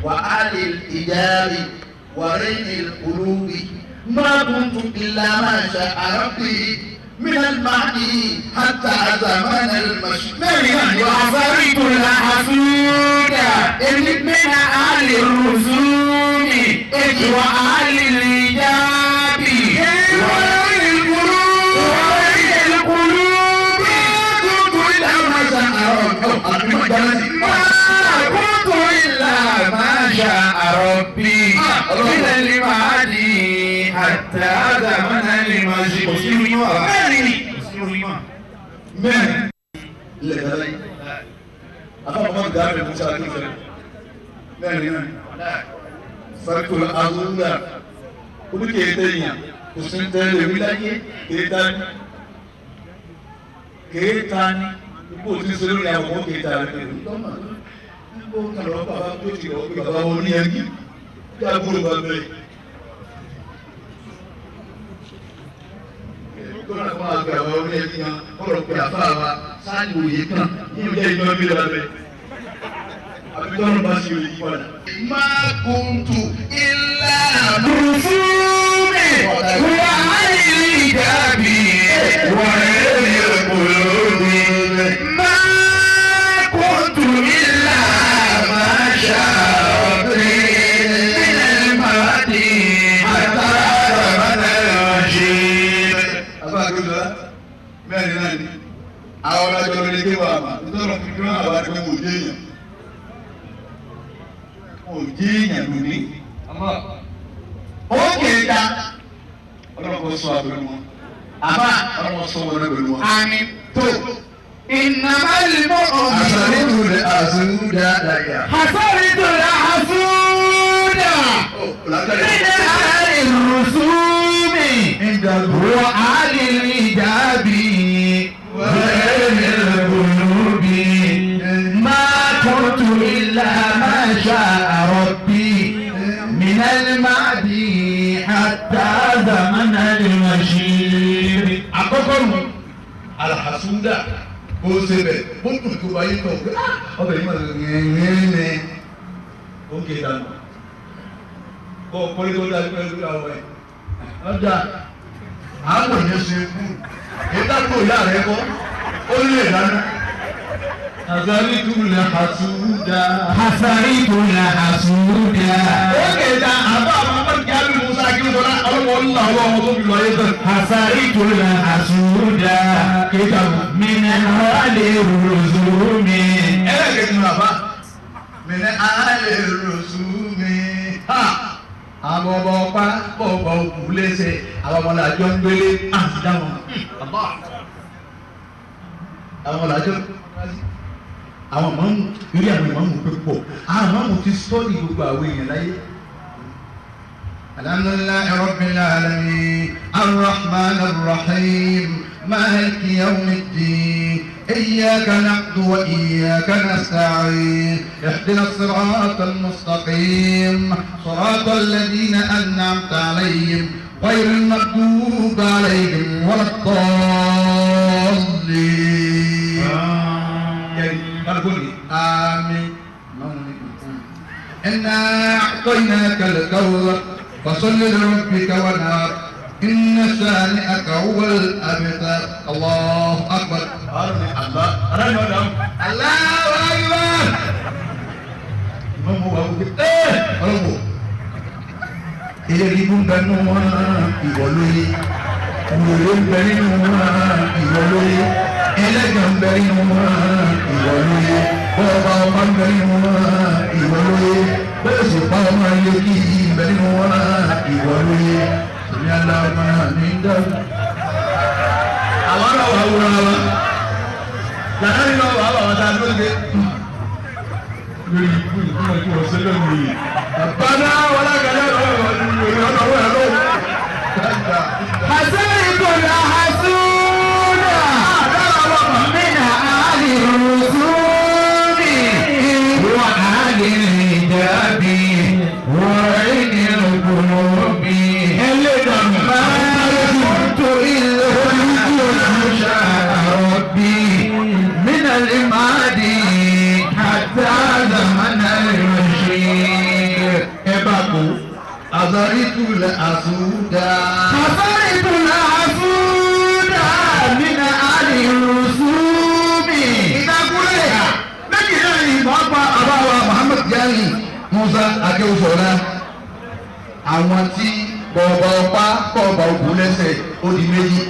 وأهل الإجاب ورين القلوب ما كنت إلا ما شاء ربي من المهدي حتى زمن المشمل. وعصرت الحسود من أهل الرسوم وأهل الإجاب ورين القلوب ورين القلوب. ما كنت إلا ما شاء ربي. ما كنت إلا ما شاء ربي من المهدي حتى زمن المشمل. Mẹ́rin lẹ́ẹ̀dá yìí afọwọ́n gàmì musa akínsẹ̀rẹ̀ mẹ́rin náà sarikola azúlá oníkèété yàn kò sí ń tẹ́lẹ̀ wíláyé kéétà ní kéétà ní ibò tí ń sẹ́lẹ̀ àwọn ọmọ kéétà rẹ̀ pẹ̀lú lọ́mọ níbo kàlọ́ bàbá tó ti rọ̀ pé bàbá wọn ní ẹgí bí agbóró bá bẹ̀rẹ̀. Kọ́lá fún àgbẹ̀ àwọn orí ẹbí kan kọ́lọ̀ pé àfa wa sáàlì òye kan yíò jẹ́ ìgbọ́n bí lọ́wọ́ bẹ́ẹ̀. Àbí tọ́lọ́ bá ṣe òye yí padà. Má kuntu ilá الرسوم وأهل الإجاب ورين القلوب. ما كنت إلا ما شاء ربي من المهدي حتى زمن المشيب. Àbá àgbẹ̀dọ́lá mẹ́rin náà ni. Àwọn ọ̀làjọ lórí kéwà àmà nítorí wọn fi dúró àwọn àdúgbò wò jẹ́ èèyàn. Wò jẹ́ èèyàn lónìí. Ó kéka ọlọ́run kò sọ àpẹẹrẹ wọn. Àbá ọlọ́run sọ wọn pẹ̀lú wọn. Àmín. Tó. Innamal mu'minu. Àṣàrídù rẹ̀ àṣùdà dàgbà. Àṣàrídù rẹ̀ àṣùdà. Min ahli rusumi. Wa ahli ijabi. Wa al-qulubi. Ma kuntu illa ma sha'a rabbi. Min al-ma'di hatta zaman al-mashir. Àkọ́kọ́ nù alhasuda bó ṣe bẹ̀ bó dùn tó wáyé tó pé ọbẹ̀ yìí máa ń yẹn Ó kéka nù. Kọ́ kọ́lé tó dájú pẹ̀lú àwọn ẹ̀. Ọjà àwọn èèyàn ṣe kú ìdáko ìyá rẹ kọ́ ó lè dáná. Àṣàrídù lè àṣùdà. Àṣàrídù lè àṣùdà. Ó kéka àbá àwọn ọmọdé àbí Musa Akíndọ́lá ọlọ́wọ́ ńlá ọwọ́ ọmọ tó fi lọ ayé tán. Àṣàrídù lè àṣùdà. Kéka nù. Min ahli rusumi. Ẹlẹ́gẹ̀ẹ́ ni bàbá. Min ahli rusumi. Àwọn ọmọ ọpá bọ̀bọ̀ òkú léṣe àwọn ọmọ làjọ ń gbélé àti dáwọn. Àwọn ọmọ làjọ àwọn mọ̀mù lórí àwọn ìmọ̀mù pípọ̀ àwọn mọ̀mù ti sọ́ọ̀lì gbogbo àwọn èèyàn láyé. Alhamdulillahi rabbil alamin arrahman arrahim maliki yawmiddin iyyaka na'budu wa iyyaka nasta'in ihdina as-sirata al-mustaqim sirata alladhina an'amta alayhim غير المغضوب عليهم ولا الضالين. آمين. إنا أعطيناك الكوثر فصل لربك وانحر إن شانئك هو الأبتر. الله أكبر. الله أكبر. Eléyìí ń bẹ nínú wọn ìwọ lóye, wòlé ń bẹ nínú wọn ìwọ lóye, ẹlẹ́gàn ń bẹ nínú wọn ìwọ lóye, bọ́ọ̀bá ọba ń bẹ nínú wọn ìwọ lóye, bẹ́ẹ̀ sì pa ọmọ ilé kí ń bẹ nínú wọn ìwọ lóye, sèmi aláwọ̀ ní dáhùn. Àwọn náà wà wúra wa, lànà nínú wà wà wọn ta ló dé. Lórí ikú ìkúnlẹ̀ tí wọ́n ṣẹlẹ̀ lóye. Bàbá wọlé àgàlẹ́ ọ̀rọ̀ ọ̀rọ̀ ọ̀rọ̀. Àṣàrídù lè àṣùdà. Min ahli rusumi. Wa ahli ijabi. Wa al-qulubi. Ma kuntu illa ma sha'a rabbi. Min al-ma'di hatta zaman al-mashir. Ẹ bá kú. Àṣàrídù lè àṣùdà. Àṣàrídù lè àṣùdà. Min ahli rusumi. Ìdákúrẹ́ méjì náà ni ìmọ̀ pa àbáwa Muhammad Jani Musa Akéwùsọ̀lá. Àwọn tí bọ̀ọ̀bọ̀ ọ̀pá bọ̀ọ̀bọ̀ òkú lẹ́sẹ̀ ó di méjì.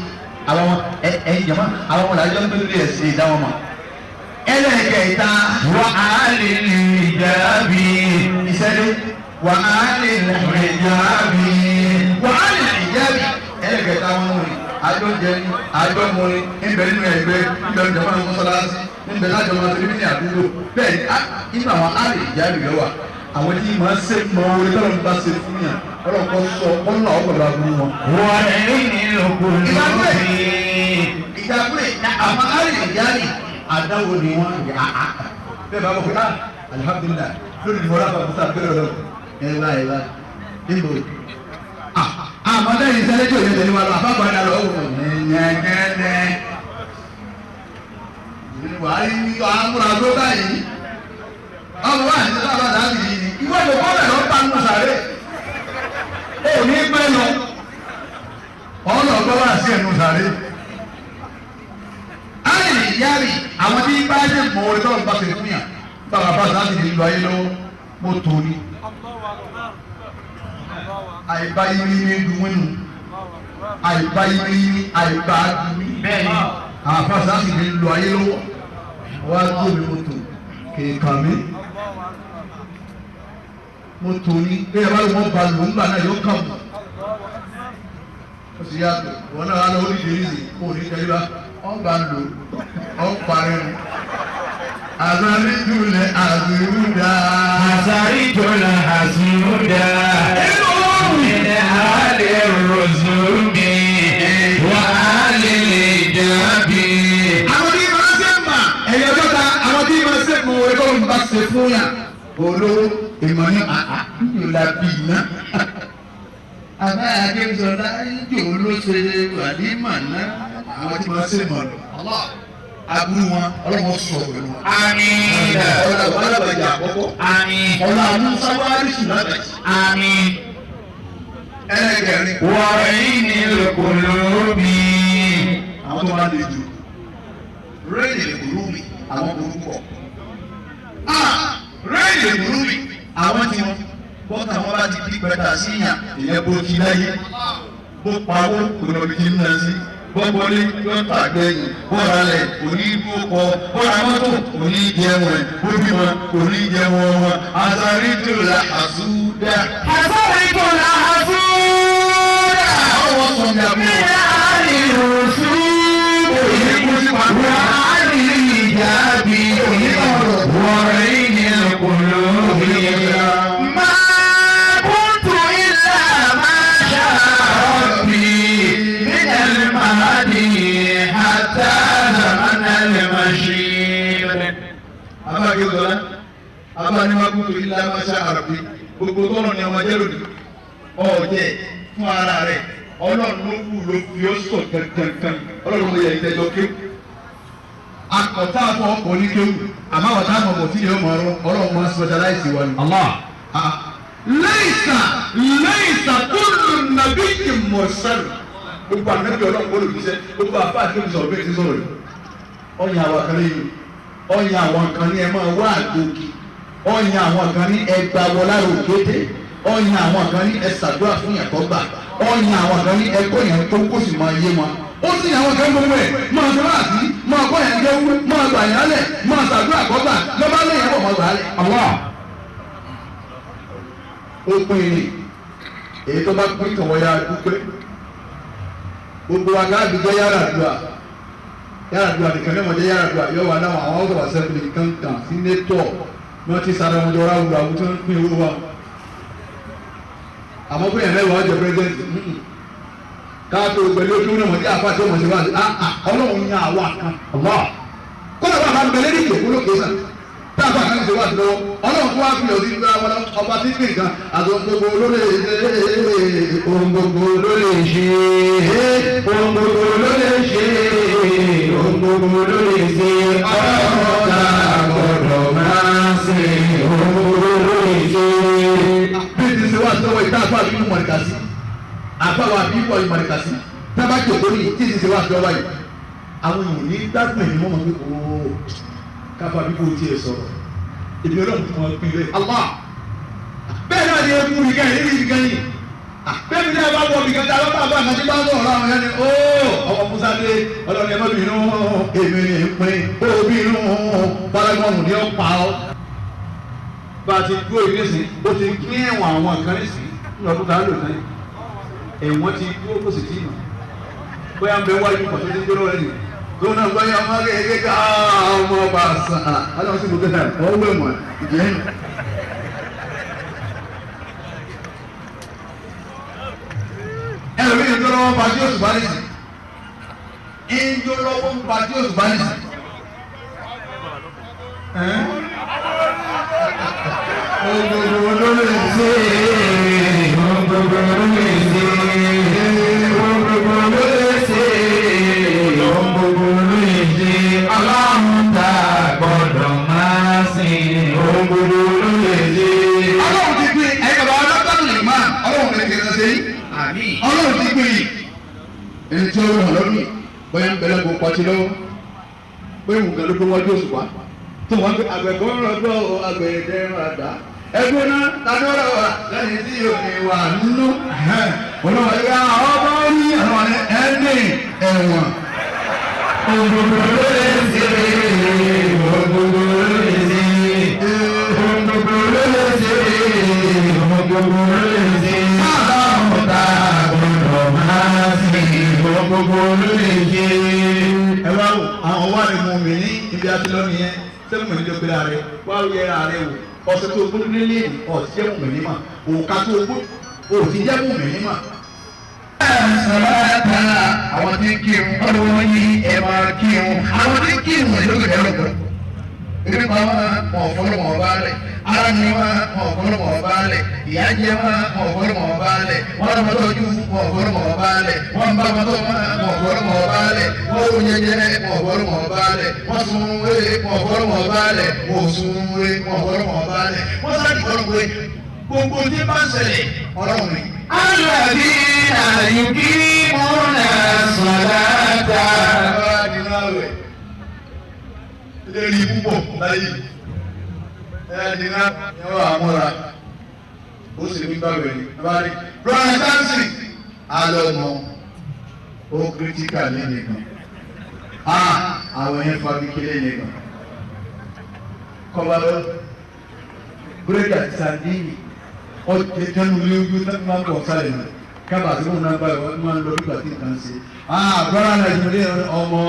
Àwọn ẹ̀yìn jàmá àwọn ọmọ làjọ ń gbé ẹ̀sìn ìdáwọn mọ̀. Ẹlẹ́ẹ̀kẹta Wa ahli ijabi. ìṣẹ́lẹ̀ wà á lè Ijabi. wà á lè ìjábí. Ẹlẹ́ẹ̀kẹta wọn wò ni àjọ jẹ ni àjọ mu ni níbẹ̀ nínú ẹgbẹ́ níbẹ̀ nínú jàmá mọ́sálásí níbẹ̀ lájọ máa tẹ̀lé ní àdúgbò bẹ́ẹ̀ ni inú àwọn á lè ìjábí lọ wà. Àwọn tí màá ṣe mọ orí tọ́lọ̀ ń bá ṣe fún yàn ọlọ́run kọ́ sọ ọlọ́run ọ̀pọ̀lọpọ̀ aburú wọn. Wa al-qulubi. Ìjàkúrè àwọn á lè ìjábí àdáwò ni wọ́n yà á. Bẹ́ẹ̀ bá wọ́n fi ah alihamudulilayi lórí ni wọ́n rà bàbá sáà bẹ́ẹ̀ lọ́dọ̀ ẹ bá ẹ bá níbo. Àmọ́ lẹ́yìn sẹ́lẹ̀ tí òye tẹ̀lé wa lọ àbábọ̀ ẹ̀dá lọ wò nẹ́ẹ̀nẹ́ẹ̀nẹ́. Wàá yí amúra tó báyìí. Ọmọ wa ní sábà dábì yìí ni ìwé ìwé kọ́lẹ̀ lọ bá nù sàré. Ó ní pẹ́ lọ. Ọlọ́gbọ́n wà sí ẹnu sàré. Ayé ìyáàrí àwọn tí bá ṣe mọ orí tọ́lọ̀ bá ṣe fún yàn. Bàbá bá ṣe láti lè lu ayé lọ́wọ́ mo tó ni. Àìbá yìí ní dùn wínú. Àìbá yìí àìbá dùn mí. Bẹ́ẹ̀ni. Àfa sáàsì ní lu ayé lọ́wọ́. Wá tó mi mo tò kéèkà mi. Mo tò ní bí ẹ bá lè wọ́n ba lò ńgbà náà yóò kàn mọ́. Ó sì yàtọ̀ ìwọ náà wà lọ́wọ́ oníṣẹ́ yìí kò ní tẹ́lẹ̀ wọ́n bá lò ó parẹ́ mu. Àzàrídùlẹ̀ àzìrúdà. Àzàrídùlẹ̀ àzìrúdà. Inú ọlọ́run. Ilẹ̀ àlè rọ̀zùmí. Wà á lè lè dàbí. Àwọn tí máa ṣe mà ẹ̀yọ́ jọ́ta àwọn tí máa ṣe mọ̀ orí kọ́ ló ń bá ṣe fún yà. Olówó ìmọ̀ ní àá ńlá bí iná. Àbá Adébísọ̀lá ń jò ló ṣe wàlímà náà. Àwọn tí máa ṣe mọ̀ lọ. Aburú wọn ọlọ́wọ́ sọ̀rọ̀ pẹ̀lú wọn. Àmín. Ọlọ́wọ́ àkọ́kọ́. Àmín. Ọlọ́ àmúṣá wárísù lágbàjì. Àmín. Ẹlẹ́gẹ̀rin. Wọ̀nyí lòkòlómi. Àwọn tó máa lè jù. Rẹ́ẹ̀lì lòkòlómi àwọn orúkọ. Rẹ́ẹ̀lì lòkòlómi àwọn tí wọn. Bọ́tà wọn bá ti bí pẹ́ta sí yàn ìyẹn bó ti láyé. Bó pawó kò lọ bí ti ń na sí. Bọ́kọ́lé yóò tàgbẹ́yìn bọ́ralẹ̀ òní bókọ bọ́ra mọ́tò òní jẹun ẹ̀ bóbímọ òní jẹun wọn. Àzàrídùlà àzúdà. Àzàrídùlà àzúdà. Àwọn sọ ní abúlé. Mílẹ̀ àlè òṣù. Òní kú sí pàdé. Wà á lè dàbí. Òní ọ̀rọ̀. Wọ̀nyí ni lòkòlómi. Máa kúntù ilà máa ṣàròbí. من المهدي حتى زمن المشيب. Abá kí o sọ̀rọ̀ abá ní wàá kútu ilá máṣá àràbí gbogbo tọ́nà ni ọmọ jẹ́ lòdì ọ̀jẹ̀ fún ara rẹ̀ ọlọ́run ló wù ló fi ó sọ kankankan ọlọ́run ló yẹ ìtẹ́jọ́ kéwù. Akọ̀tà àfọ̀ ọkọ̀ ní kéwù àmọ́ àwọn táwọn ọmọ tí yóò mọ̀ ọ́rọ́ ọlọ́run máa ń specialize wa ni. Allah. Laysa laysa kullu nabiyyin mursal. Gbogbo ànábì ọlọ́run kọ́ lòdìsẹ́ gbogbo àfa àti olùsọ̀rọ̀ bẹ́ẹ̀ ti sọ̀rọ̀ yìí. Ọ̀yàn àwọn kan ní ọ̀yàn àwọn kan ní ẹ máa wá àgòkì ọ̀yàn àwọn kan ní ẹgbà wọlára òkété ọ̀yàn àwọn kan ní ẹ ṣàdúrà fún yàtọ̀ gbà ọ̀yàn àwọn kan ní ẹkọ́ yẹn tó kó sì máa yé wọn. Ó sì yàn àwọn kan gbogbo ẹ̀ máa sọ láti máa kọ́ yẹn jẹ́wú máa gbà yẹn lẹ̀ máa ṣàdúrà kọ́ gbà lọ́ba lẹ́yìn ẹ̀bọ̀ máa gbà lẹ̀. Allah. Ó pín in èyí tó bá pín kàn wọ́n yára dúpẹ́. Gbogbo wa káàdì jẹ́ yàrá àdúrà yàrá àdúrà nìkan ní ọmọdé yàrá àdúrà yóò wà náà àwọn ọ̀sọ̀ àṣẹ́bìlì kankan sínétọ̀ ní wọ́n ti sara wọn jọra wúlò àwọn tí wọ́n ń pín owó wa. Àmọ́ pé ẹ̀rẹ́ wàá jẹ pírẹ́sidẹ́ntì káàtó pẹ̀lú ojú náà wọ́n ti àfa tí wọ́n ti wá sí ọlọ́run yan àwa kan. Kọ́lá bàbá ń bẹ lérí ìjòkó lókè sàn táàbà kan ti wá sí lọ́wọ́ ọlọ́run tó wá fi ọ̀sìn ìgbà wọn ọba tí kìí kan àti ohun gbogbo ló lè ṣe Ohun gbogbo ló lè ṣe. Ohun gbogbo ló lè ṣe. Ohun gbogbo ló lè ṣe. Ọlọ́run ta gbọ́dọ̀ máa ṣe. Ohun gbogbo ló lè ṣe. Bí ti ṣe wá sí lọ́wọ́ ìta àpá àbí mọ̀nìkà sí àpá wa àbí pọ̀ ìmọ̀nìkà sí tábà jòkó ní tí ti ṣe wá sí lọ́wọ́ yìí àwọn èèyàn ní gbádùn ẹ̀mí mọ́ mọ́ pé ooo káfá bí kò tiẹ̀ sọ̀rọ̀ èmi ọlọ́run tí wọ́n pín lé. Allah. Bẹ́ẹ̀ náà ni ewu nìkan yìí níbi nìkan yìí bẹ́ẹ̀ ni ẹ bá wọ nìkan tí a bá bá bá àkàtí bá sọ̀rọ̀ àwọn yẹn ni ooo ọmọ Musa dé ọlọ́run ẹ má bínú èmi ní pín ó bínú paragon ní ó pa ọ́. Bá a ti dúró yìí nísìnyí ó ti pín ẹ̀wọ̀n àwọn kan nísìnyí ní ọdún tá a lò tán yìí ẹ̀wọ̀n ti dúró kó sì tí ì mọ̀ bóyá ń bẹ wájú pàtó tí ń gbé lọ́wọ́ rẹ̀ nìyí tó náà gbọ́ yẹn ọmọ kékeré ká ọmọ ọba sàn án sì mú kẹta ọwọ́ ẹ̀wọ̀n ìjẹ́ nù. Ẹlòmíì ń lọ́wọ́ ba tí oṣù bá ní sí ń lọ́wọ́ ba tí oṣù bá ní sí. Ohun gbogbo ló lè ṣe Ohun gbogbo ló lè ṣe. Ohun gbogbo ló lè ṣe. Ohun gbogbo ló lè ṣe. Ọlọ́run ta gbọ́dọ̀ máa sìn. Ohun gbogbo ló lè ṣe. Ọlọ́run ti pín ẹ̀yin bàbá ọlọ́run lè máa ọlọ́run lè kéré ṣe yìí. Àmín. Ọlọ́run ti pín yìí. Ẹni tí ó rọ̀ lọ́dún yìí bóyá ń bẹ̀rẹ̀ kó pọtí lọ́wọ́ bóyá ìwùn kan ló gbé wájú òṣùpá tó wọ́n gbé àgbẹ̀kọ́ rọ̀dọ̀ àgbẹ̀dẹ rọ̀dà ẹgbẹ́ náà tàbí ọ̀rọ̀ wà lẹ́yìn tí yóò ní wà nínú olùwàlúwà ọba ní àwọn ẹni ẹ̀wọ̀n. Ohun gbogbo ló lè ṣe. Ohun gbogbo ló lè ṣe. Ohun gbogbo ló lè ṣe. Ohun gbogbo ló lè ṣe. Ọlọ́run tá a gbọ́dọ̀ máa sìn. Ohun gbogbo ló lè ṣe. Ẹ wá wò àwọn wà ní mùmí ní ibi àti lọ nìyẹn sẹ́nu mùmí ló gbéra rẹ wá yẹra rẹ wò ọ̀sẹ̀ tó gbódú nílé ọ̀sẹ̀ jẹ́ mùmí ní mà òkà tó gbó òsì jẹ́ mùmí ní mà. Sọláta àwọn tí ń kírun ọlọ́wọ́ yìí ẹ̀ máa kírun àwọn tí ń kírun ẹ̀ lókè lọ́kọ̀. Ebi pa wọn mọ̀ fọlọ́mọ̀ ọba lẹ̀ ara ni wọn mọ̀ fọlọ́mọ̀ ọba lẹ̀ ìyá jẹ wọn mọ̀ fọlọ́mọ̀ ọba lẹ̀ wọn lọ́mọ tọ́jú mọ̀ fọlọ́mọ̀ ọba lẹ̀ wọn bá wọn tọ́ wọn mọ̀ fọlọ́mọ̀ ọba lẹ̀ wọn ò jẹjẹ mọ̀ fọlọ́mọ̀ ọba lẹ̀ wọn sun wé mọ̀ fọlọ́mọ̀ ọba lẹ̀ wọn sun wé mọ̀ fọlọ́mọ̀ ọba lẹ̀ wọn sáré fọlọ́mọ̀ wé gbogbo tí bá ń ṣẹlẹ̀ ọlọ́run mi. Alladhina yuqimuna as-salata. Lérí púpọ̀ láyé ẹ̀ẹ́dínlá ẹ̀wọ̀n àmúra ó sì ní gbàgbé ní abárí. Brother Samson alọ́mọ ó kírítíkà lẹ́nìkan àwọn yẹn fagikélé nìkan kọ́ba lọ búrẹ́dì àti sandini ọ̀jẹ̀ tẹnu lójú máa ń bọ̀ sálẹ̀ náà kábà tí wọ́n náà báyìí wọ́n máa ń lọ nígbà tí nǹkan ṣe. Brother Nàìjíríà ọmọ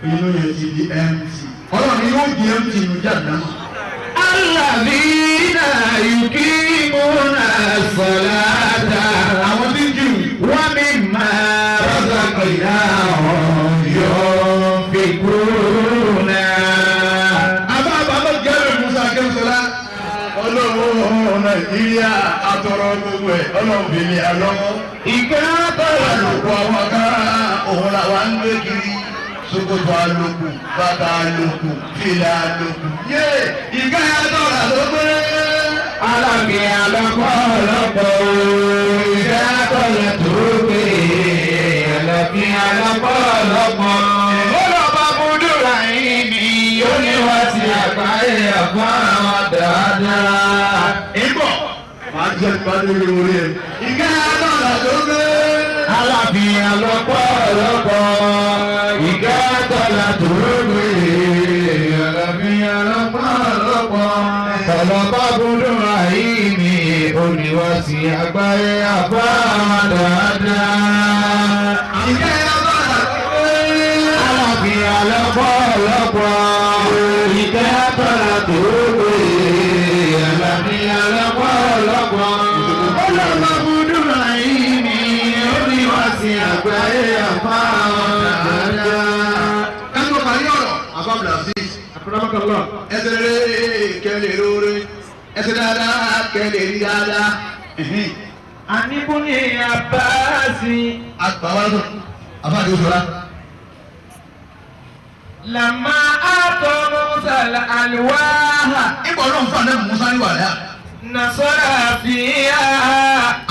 inú yẹn ti di MC ọlọ́run yóò di MC inú jáde náà. Alladhina yuqimuna as-salata. Àwọn tí ń jù. Wa mimma razaqnahum yunfiquna. Àbá àbá jẹ́rìí Musa Akẹ́sọ́lá ọlọ́run Nàìjíríà àtọ̀rọ̀ gbogbo ẹ̀ ọlọ́run bèlè àlọ́. Ìgbà tọ̀rọ̀ Àlòkù àwọn kan òun làwa ń gbé kiri. Ṣòkòtò àlòkù, bàtà àlòkù, fìlà àlòkù. Yé ìgbà tọ̀rọ̀ ló gbé. Alábìá lọ́pọ̀lọpọ̀ ìgbà tọ̀rọ̀ tó gbé. Alábìá lọ́pọ̀lọpọ̀. Ó lọ bá Búdúrà yìí ni ó ní wá sí àgbáyé àbá àwọn dáadáa. Ìbọ̀ máa jẹ́ ìpàdé lórí ẹ̀. Ìgbà tọ̀rọ̀ ló gbé. Alábìá lọ́pọ̀lọpọ̀ ìgbà tọ̀rọ̀ tó gbé. Alábìá lọ́pọ̀lọpọ̀. Tọ̀lọ́bá Búdúrà yìí ni ó ní wá sí àgbáyé àbá àwọn dáadáa. Ìgbà tọ̀rọ̀ ló gbé. Alábìá lọ́pọ̀lọpọ̀ ìgbà tọ̀rọ̀ tó gbé. Alábìá lọ́pọ̀lọpọ̀. Ọlọ́mọ Búdúrà yìí ni ó ní wá sí àgbáyé àbá àwọn dáadáa. Kátó parí ọ̀rọ̀ àbá Brazil. Ẹsẹ̀ rere kẹ́lẹ̀ lóore. Ẹsẹ̀ dáadáa kẹ́lẹ̀ rí dáadáa. Àníbúni Àbáàsì. Àgbà wa lọ́sọ̀ àbá àdéhùn sọ̀rọ̀. Làmà àtọ̀ Musa àlùwáhà. Ìgbà ọlọ́run fún àná Musa ní wàhálà. Nasọ́ra fìyà.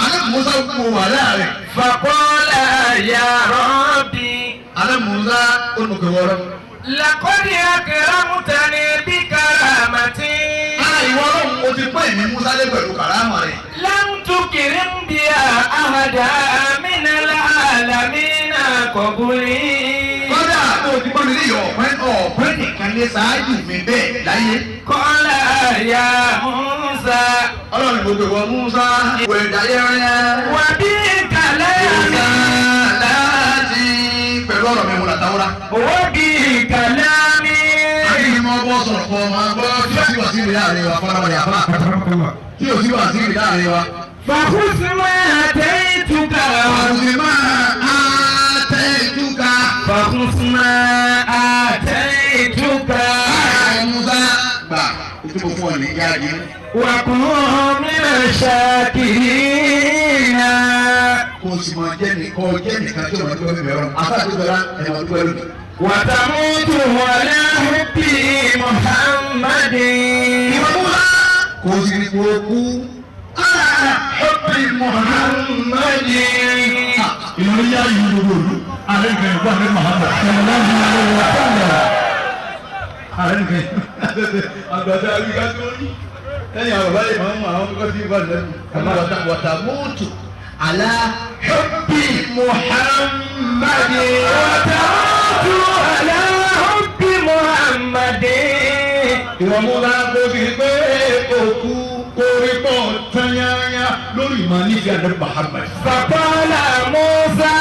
Àná Musa kú wàhálà rẹ̀. Fàkọ́lá ya Rabbi. Àná Musa olùkọ́ wọ́rọ́. Làkọ́dí akramtani bí karamati. Ara ìwọ ọlọ́run o ti pẹ́ ìmí Musa lé pẹ̀lú kàrámà rẹ̀. Lam tukrim biha ahada minal alamina qabli. Kọ́dà tó o ti pọ́n mi lé yọ ọ̀pẹ́ ọ̀pẹ́ nìkan lé ṣáájú mi bẹ́ẹ̀ láyé. Qala ya Musa. Ọlọ́run gbogbo ìwọ Musa. Wẹ̀ dáyé rẹ̀. Wa bí kalami. Láti pẹ̀lú ọ̀rọ̀ mi múra táwọ́rá. Wa bí kalami. Àbí ni mo bọ́ sọ̀rọ̀ kọ́ ọmọ gbọ́ tí o sì wà sí ìrìn àárín wa fọlọ́mọdé àbá. Tí o sì wà sí ìrìn àárín wa. Fàkúsì máa tẹ́ ìtúkà. Fàkúsì máa tẹ́ ìtúkà. Fàkúsì máa tẹ́ ìtúkà. Ààrẹ Musa gbà tí mo fún ọ ní yára yìí. Wà kún mina ṣakirina. Kò sì máa jẹ́ nìkan jẹ́ nìkan tí o máa dúpẹ́ fún ẹ̀rọ. Àfáà tó gbọ́dá ẹ̀ máa dúpẹ́ lónìí. Wàtàmútù wàlá hubbi Muhammadin. Ìwọ Musa kò sì ní kó kú. Hubbi Muhammadin. Ìlú yá yìí gbogbo òlu. Ààrẹ nìkan ìgbà ní Muhammad. Ààrẹ nìkan àgbàdo àríkà tó ní. Lẹ́yìn àwọn bàbá yìí máa ń mú àwọn kọ́kọ́ sí ìgbà lẹ́nu. Wàtàmútù على حب محمد وتركت على حب محمد Ìwọ Musa kò fi pé òkú koríko tanyanya lórí ìmọ̀ nífẹ̀ẹ́ àdé Muhammad. فقال موسى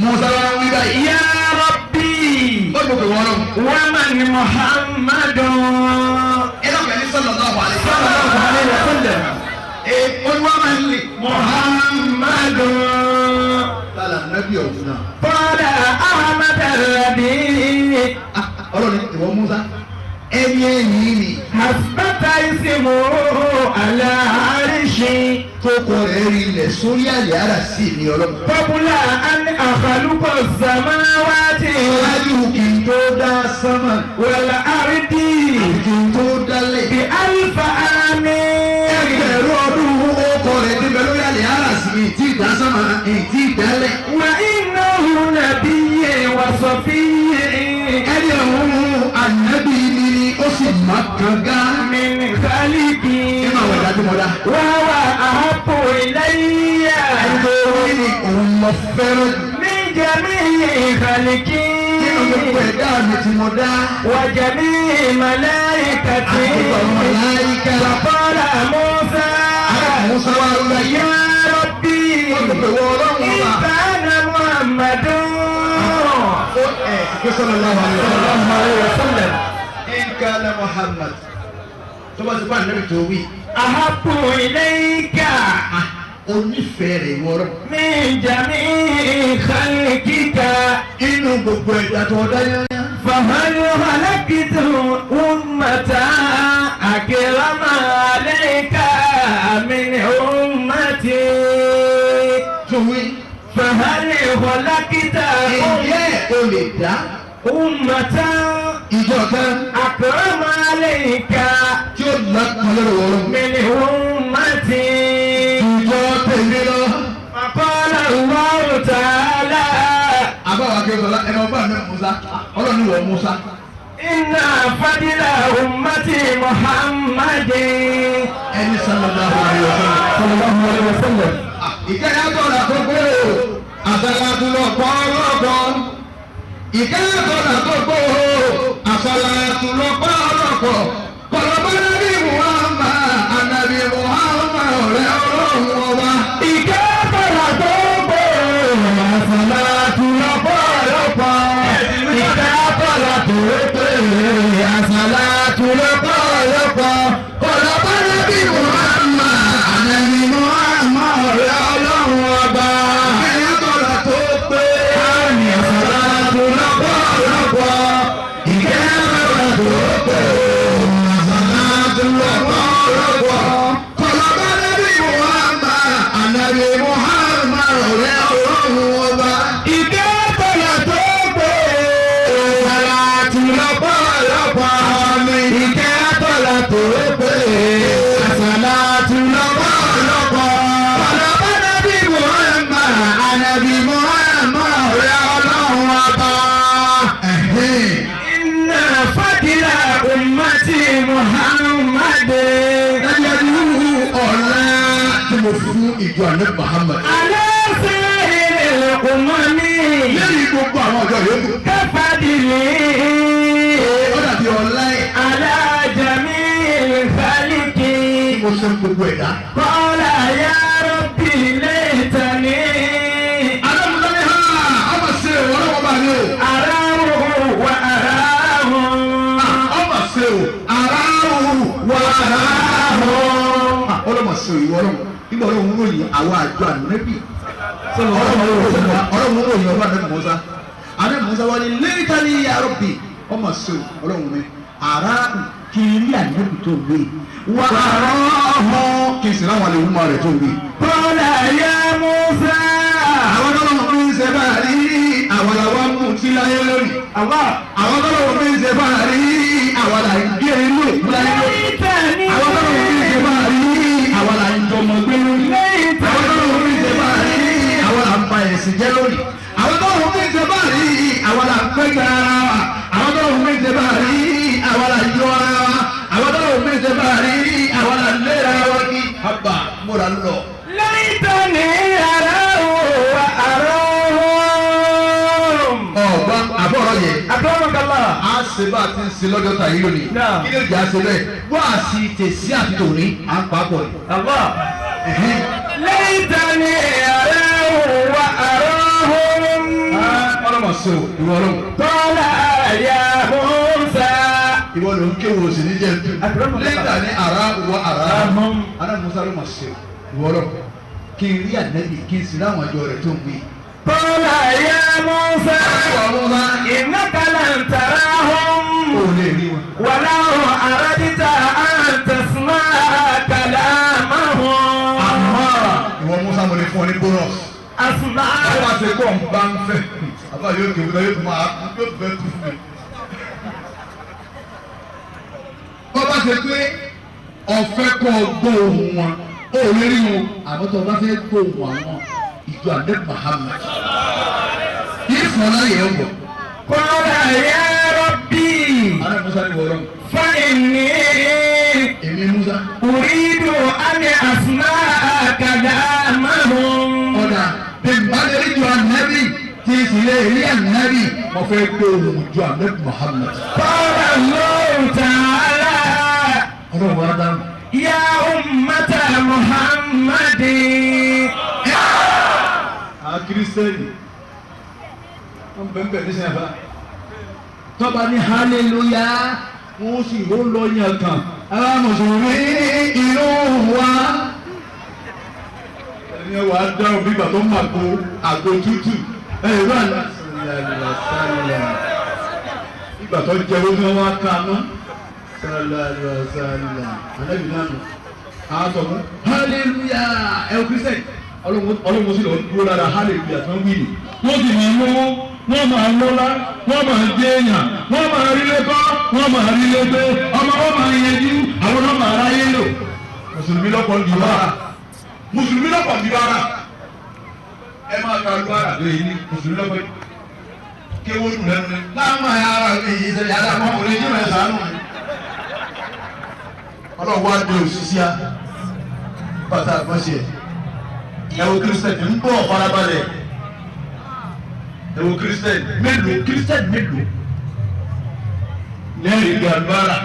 Musa wa wí báyìí. يا ربي Ó gbogbo wọn lọ. ومن محمد Ẹ lọ́kàn ní sallallahu alaihi صلى الله عليه وسلم Olúwa máa ń lè. محمد Tala nàbí ọ̀hún náà. قال أحمد الذي Ọlọ́run ní ìwọ Musa. Ẹni ẹ̀yìn ni أثبت اسمه على عرشي tó kọ rẹ̀ rí ilẹ̀ sórí àlẹ́ ara sí mi ọlọ́run. قبل أن أخلق السماوات Ṣáájú kí n tó dá sánmà. والأرض Kí n tó dálẹ̀. بألف عام Ẹgbẹ̀rún ọdún ó kọ rẹ̀ ti bẹ lórí àlẹ́ ara sí mi tí ì dá sánmà tí ì dálẹ̀. وإنه نبي وصفي Ẹni ọ̀hún ànábì mi ni ó sì má kanga. من خلقي Nínú àwọn ìdájọ́ mọ́dá. وهو أحب إلي Ẹni tó rí ni òun mọ fẹ́ràn jù. من جميع خلقي Nínú gbogbo ẹ̀dá mi tí mo dá. وجميع ملائكتي Àti gbogbo àwọn màláíkà. وقال موسى Musa wa lọ yá. يا ربي Wọ́n ti pè wọ ọlọ́run إن ọba. كان محمد Ó ẹ̀ ṣe sallallahu صلى الله عليه وسلم In kana Muhammad. Tó bá ti bá ànábì tó wí. أحب إليك Onífẹ̀ẹ́ rẹ̀ ìwọ ọlọ́run. من جميع خلقك Inú gbogbo ẹ̀dá tó dá yányá. فهل هلكت أمة أكرم عليك من أمتي Tó wí. فهل هلكت Ǹjẹ́ o lè dá أمة ìjọ kan أكرم عليك tí ó lápá lọ́rọ̀ ọlọ́run? من أمتي Ìjọ tèmi lọ. فقال الله تعالى Àbáwá Akérésọlá ẹ máa bá àná Musa ọlọ́run ní wọ Musa. إن فضل أمتي محمد Ẹni sallallahu alaihi wasallam. صلى الله عليه وسلم Ìkẹyà tọ̀nà tó gbó o, àsàlátù lọ́pọ̀lọpọ̀. Ìkẹyà tọ̀nà tó gbó o, àsàlátù lọ́pọ̀lọpọ̀. Kọ̀lọ́bá nàbí Muhammad, ànàbí Muhammad ọ̀rẹ́ ọlọ́run ọba. Ìkẹ́ tọ̀nà tó gbó o, àsàlátù lọ́pọ̀lọpọ̀. Ìkẹ́ tọ̀nà tó gbó o, àsàlátù lọ́pọ̀lọpọ̀. Kọ̀lọ́bá nàbí Muhammad, ànàbí Muhammad ọ̀rẹ́ ọlọ́run ọba. Ìkẹyà tọ̀nà tó gbó Àmì àsàlátù lọ́pọ̀lọpọ̀. Ìkẹ́ tọ̀nà tó gbó o, àsàlátù lọ́pọ̀lọpọ̀. Kọ̀lọ́bá nàbí Muhammad, ànàbí Muhammad ọ̀rẹ́ ọlọ́run ọba. Ìkẹ́ tọ̀nà tó gbó o, àsàlátù lọ́pọ̀lọpọ̀. Ìkẹ́ tọ̀nà tó gbó o, àsàlátù lọ́pọ̀lọpọ̀. Kọ̀lọ́bá nàbí Muhammad, ànàbí Muhammad ọ̀rẹ́ ọlọ́run ọba. Inna fadila ummati Muhammad. Dájúdájú ọ̀la tí mo fún ìjọ àná Muhammad. Ala sa'iril umami Lẹ́yìn gbogbo àwọn ọjọ́ yòókù. kafadili Ó dàbí ọ̀la ẹ̀ ala jamil khaliki. tí mo ṣe gbogbo ẹ̀dá. Qala ya rabbi laitani Adámúdá ní ha, ọmọ ṣe o, ọlọ́wọ́ bá mi o. arahu wa arahum. Ọmọ ṣe o, aráàlú wà aráàlú. Ọlọ́mọ ṣe o, ìwọ ọlọ́run. Nígbà ọlọ́run ń ròyìn àwọn àjọ ànábì. Ọlọ́run ń ròyìn ọba ànábì Mùsá. Ànábì Mùsá wá ní laitani ya rabbi. Ọmọ ṣe o, ọlọ́run mi. Aráàlú kì í rí ànábì tó wé. Wà aráàlú kì í sì láwọn àlè wúmọ̀ rẹ̀ tó wé. Qala ya Musa. Àwọn tọ́lọ́run fi ń ṣe báyìí, àwọn làwọn mú sí láyé lónìí. Àwọn tọ́lọ́run fi ń ṣe báyìí, àwọn là ń gé inú òkú láyé lónìí. Laitani. Àwọn tọ́lọ́run fi ń ṣe báyìí, àwọn là ń jọmọ gbé lónìí. Àwọn tọ́lọ́run fi ń ṣe báyìí, àwọn là ń ba ẹ̀sìn jẹ́ lónìí. Àwọn tọ́lọ́run fi ń ṣe báyìí, àwọn là ń pẹ́jà ara wa. Àwọn tọ́lọ́run fi ń ṣe báyìí, àwọn là ń yọ ara wa. Àwọn tọ́lọ́run fi ń ṣe báyìí, àwọn là ń léra wa kí. Àbà múra lọ. Laitani yẹ. Akramakallah. A ṣe bá a ti ń ṣe lọ́jọ́ ta yìí lónìí. Kí ló jẹ́ àṣẹ bẹ́ẹ̀? Wá sí tèsí àti tòní à ń pa pọ̀ ni. Allah. Laytani arahu wa arahum. Ọlọ́mọ sọ ìwọ ọlọ́mọ. Qala ya Musa. Ìwọ ló ń kéwò sí ní jẹ́ tu. Laytani arahu wa arahum. Ana Musa ló ma ṣe ìwọ ọlọ́mọ. Kí n rí ànábì kí n sì láwọn àjọ rẹ̀ tó ń wí. Qala ya Musa. Innaka lan tarahum. Walau aradta an tasma'a kalamahum. Àmọ́ ìwọ Musa mo lè fún ọ ní bónọ́sì. Asma. Ó wá ṣe kó ń bá ń fẹ́. Àbá yóò kéwòn náà yóò tún máa yóò fẹ́ tún fún mi. Bọ́ bá ṣe pé ọ̀fẹ́ kọ́ gbọ́ ohùn wọn, ó lè rí wọn. Àmọ́ tó o bá fẹ́ gbọ́ ohùn àwọn ìjọ àdé Muhammad. Kì í fọ́n láyé ẹ̀ wọ̀. Qala ya Rabbi. Àná Musa ni wọ́n rọ̀. Fa inni. Èmi Musa. Uridu an asma'a kalamahum. Ọ̀dà bẹ̀m̀bálẹ̀ ìjọ ànábì tí sì lè rí ànábì mo fẹ́ gbé ohùn ìjọ ànábì Muhammad. Qala Allahu ta'ala. Ọlọ́run wa dáhùn. Ya ummata Muhammadin. Àwọn kírísítẹ́nì wọ́n bẹ̀ ń bẹ̀ ní sẹ́yìn tọ́ba ní hallelujah wọ́n sì ó lọ yàn kàn. Àwọn mùsùlùmí ìlú wa. Ẹni wà á dáhùn bí ìgbà tó ń àgbo àgbo tútù. Ẹ wà ní ìgbà tó jẹ owó ní wọn kaná. Àlẹ́bí náà nù. Àwọn sọ fún hallelujah ẹ o kírísítẹ́nì ọlọ́run sì lọ dúró lára hallelujah tó ń wí ni. Wọ́n sì máa lówó, wọ́n máa lọ́lá, wọ́n máa jẹ́ èèyàn, wọ́n máa rí lẹ́kọ́, wọ́n máa rí lẹ́gbẹ́, ọmọ wọn máa yẹjú, àwọn náà máa ráyé lò. Mùsùlùmí lọ́pọ̀ ní wàrà. Mùsùlùmí lọ́pọ̀ ní wàrà. Ẹ máa ka lu ara lóye ní mùsùlùmí lọ́pọ̀ ní. Kéwọ́n dùn lẹ́nu ni. Láàmú ara mi yìí sẹ́yìn yàrá àwọn ọkùnrin yìí máa sàánù mi. Ọlọ́run wá dé òṣìṣẹ́ bàtà àgbọ̀nṣe. Ẹ wo kírísítẹ̀nì ń bọ̀ farabalẹ̀. Ẹ wo kírísítẹ̀nì mélòó kírísítẹ̀nì mélòó lẹ́rìí gbàgbára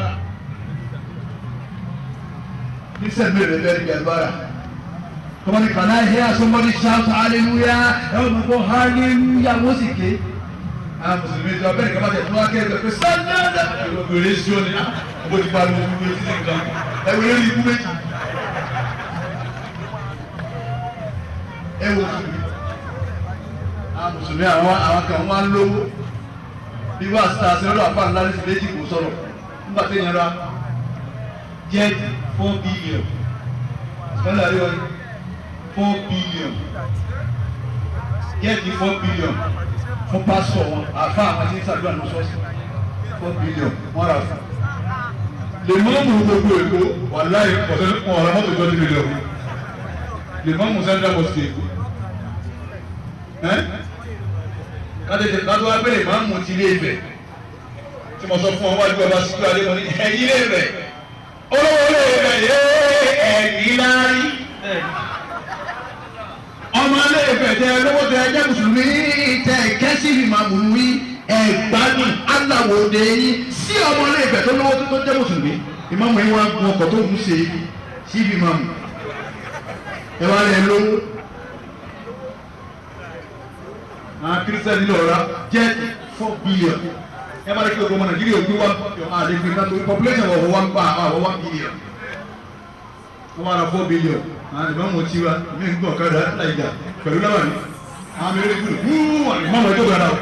kírísítẹ̀nì mélòó lẹ́rìí gbàgbára. Somebody can I hear somebody shout hallelujah? Ẹ wọ́n mọ̀ kó hallelujah wọ́n sì ké. Àwọn mùsùlùmí ti abẹ́rẹ́ kaba tẹ̀ fún wa kẹ́ ẹ pé sálẹ́dà. Ìwé sí ọ ni ọmọ ti pariwo fún mi sí nǹkan. Ẹ wo lórí ikú méjì. Ẹ wo mùsùlùmí. Àwọn mùsùlùmí àwọn kan wá lówó. Bí wàá sá sí lọ́dọ̀ àpá ńlá ní méjì kò sọ̀rọ̀. Nígbà tí èèyàn ra jet 4 billion. Sọ́lá rí ọ ní 4 billion. Jet 4 billion fún pásítọ̀ wọn àfa àwọn tí ń ṣàdúrà ní ṣọ́ọ̀ṣì 4 billion wọ́n rà fún. Lè mọ́ mú gbogbo Èkó wàláhì ọ̀sẹ̀ ọ̀rọ̀ mọ́tò 20 million. Lè mọ́ mú Central Mosque Èkó. Kátó kátó wá bẹ̀rẹ̀ máa ń mú ti ilé Ifẹ̀ tí mo sọ fún ọ wájú ọba síkú adé mo ní ẹ̀yìn ilé Ifẹ̀ olówó ilé Ifẹ̀ yé ẹ̀yìn láárí. Ọmọ ilé Ifẹ̀ tẹ lówó tẹ ẹjẹ́ mùsùlùmí tẹ kẹ́sì ìmàmù yín ẹ̀gbádùn aláwòde yín sí ọmọ ilé Ifẹ̀ tó lówó tó jẹ́ mùsùlùmí ìmàmù yín wá gun ọkọ̀ tó ń ṣe sí ìmàmù ẹ wá lẹ lówó. Àwọn kírísítẹ́nì lọ ra jẹ́ 4 billion. Ẹ bá dé kí ọmọ Nàìjíríà gbé 1 billion àdéhùn náà torí population wọ̀ wọ́n pa àwọn 1 billion. Wọ́n wá ra 4 billion. Àwọn ìmọ̀mù tí wa ní nǹkan ọ̀kadà láìjà pẹ̀lú láwàní. Àwọn mẹ́rin kúrò wúwú ìmọ̀mù ẹjọ́ gbàdá o.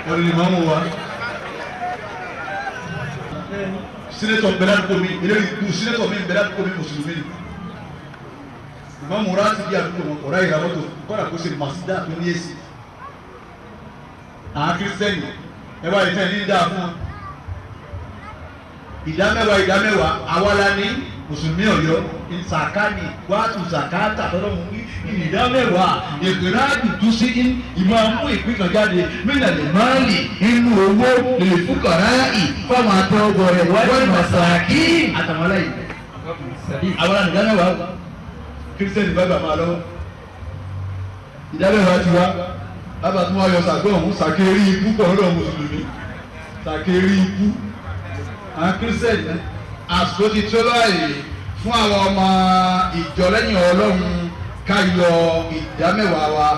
Wọ́n ní ìmọ̀mù wa. Sínétọ̀ ń bẹ ládùúgbò mi, eléyìí kú sínétọ̀ mi ń bẹ ládùúgbò mi mùsùlùmí ni. Ìmọ̀mù rà ti di àdúgbò wọn kọ̀ọ̀rọ̀ ìrà mọ́tò kọ́dà kó ṣe màsídà tó ní èsì. Àwọn kírísítẹ́nì ẹ wá ìfẹ́ ní dáa fún wọn. Ìdá mẹ́wàá àwa la ní mùsùlùmí Ọ̀yọ́ ìsàkánì wàtú sàkátà tọ́lọ́mù ní ìdá mẹ́wàá ìkìláàdù tó sí ìmọ̀ mú ìpín kan jáde mílíọ̀nù máàlì inú owó lè fúkàrá ì fáwọn àtọ́gbọ̀ rẹ̀ wọ́n màsàkí àtàwọn aláìní. Àwọn àdìdá mẹ́wàá kírísítẹ́nì bá gbà máa lọ́wọ́. Ìdá mẹ́wàá ti wá Bàbá tí wọ́n yọ sàgbé ọ̀hún sàkérí ikú pọ̀ lọ́dọ̀ mùsùlùmí. Sàkérí ikú. Àwọn kírísítẹ̀nì àsìkò ti tó báyìí fún àwọn ọmọ ìjọ lẹ́yìn Ọlọ́run ká yọ ìdá mẹ́wàá wa.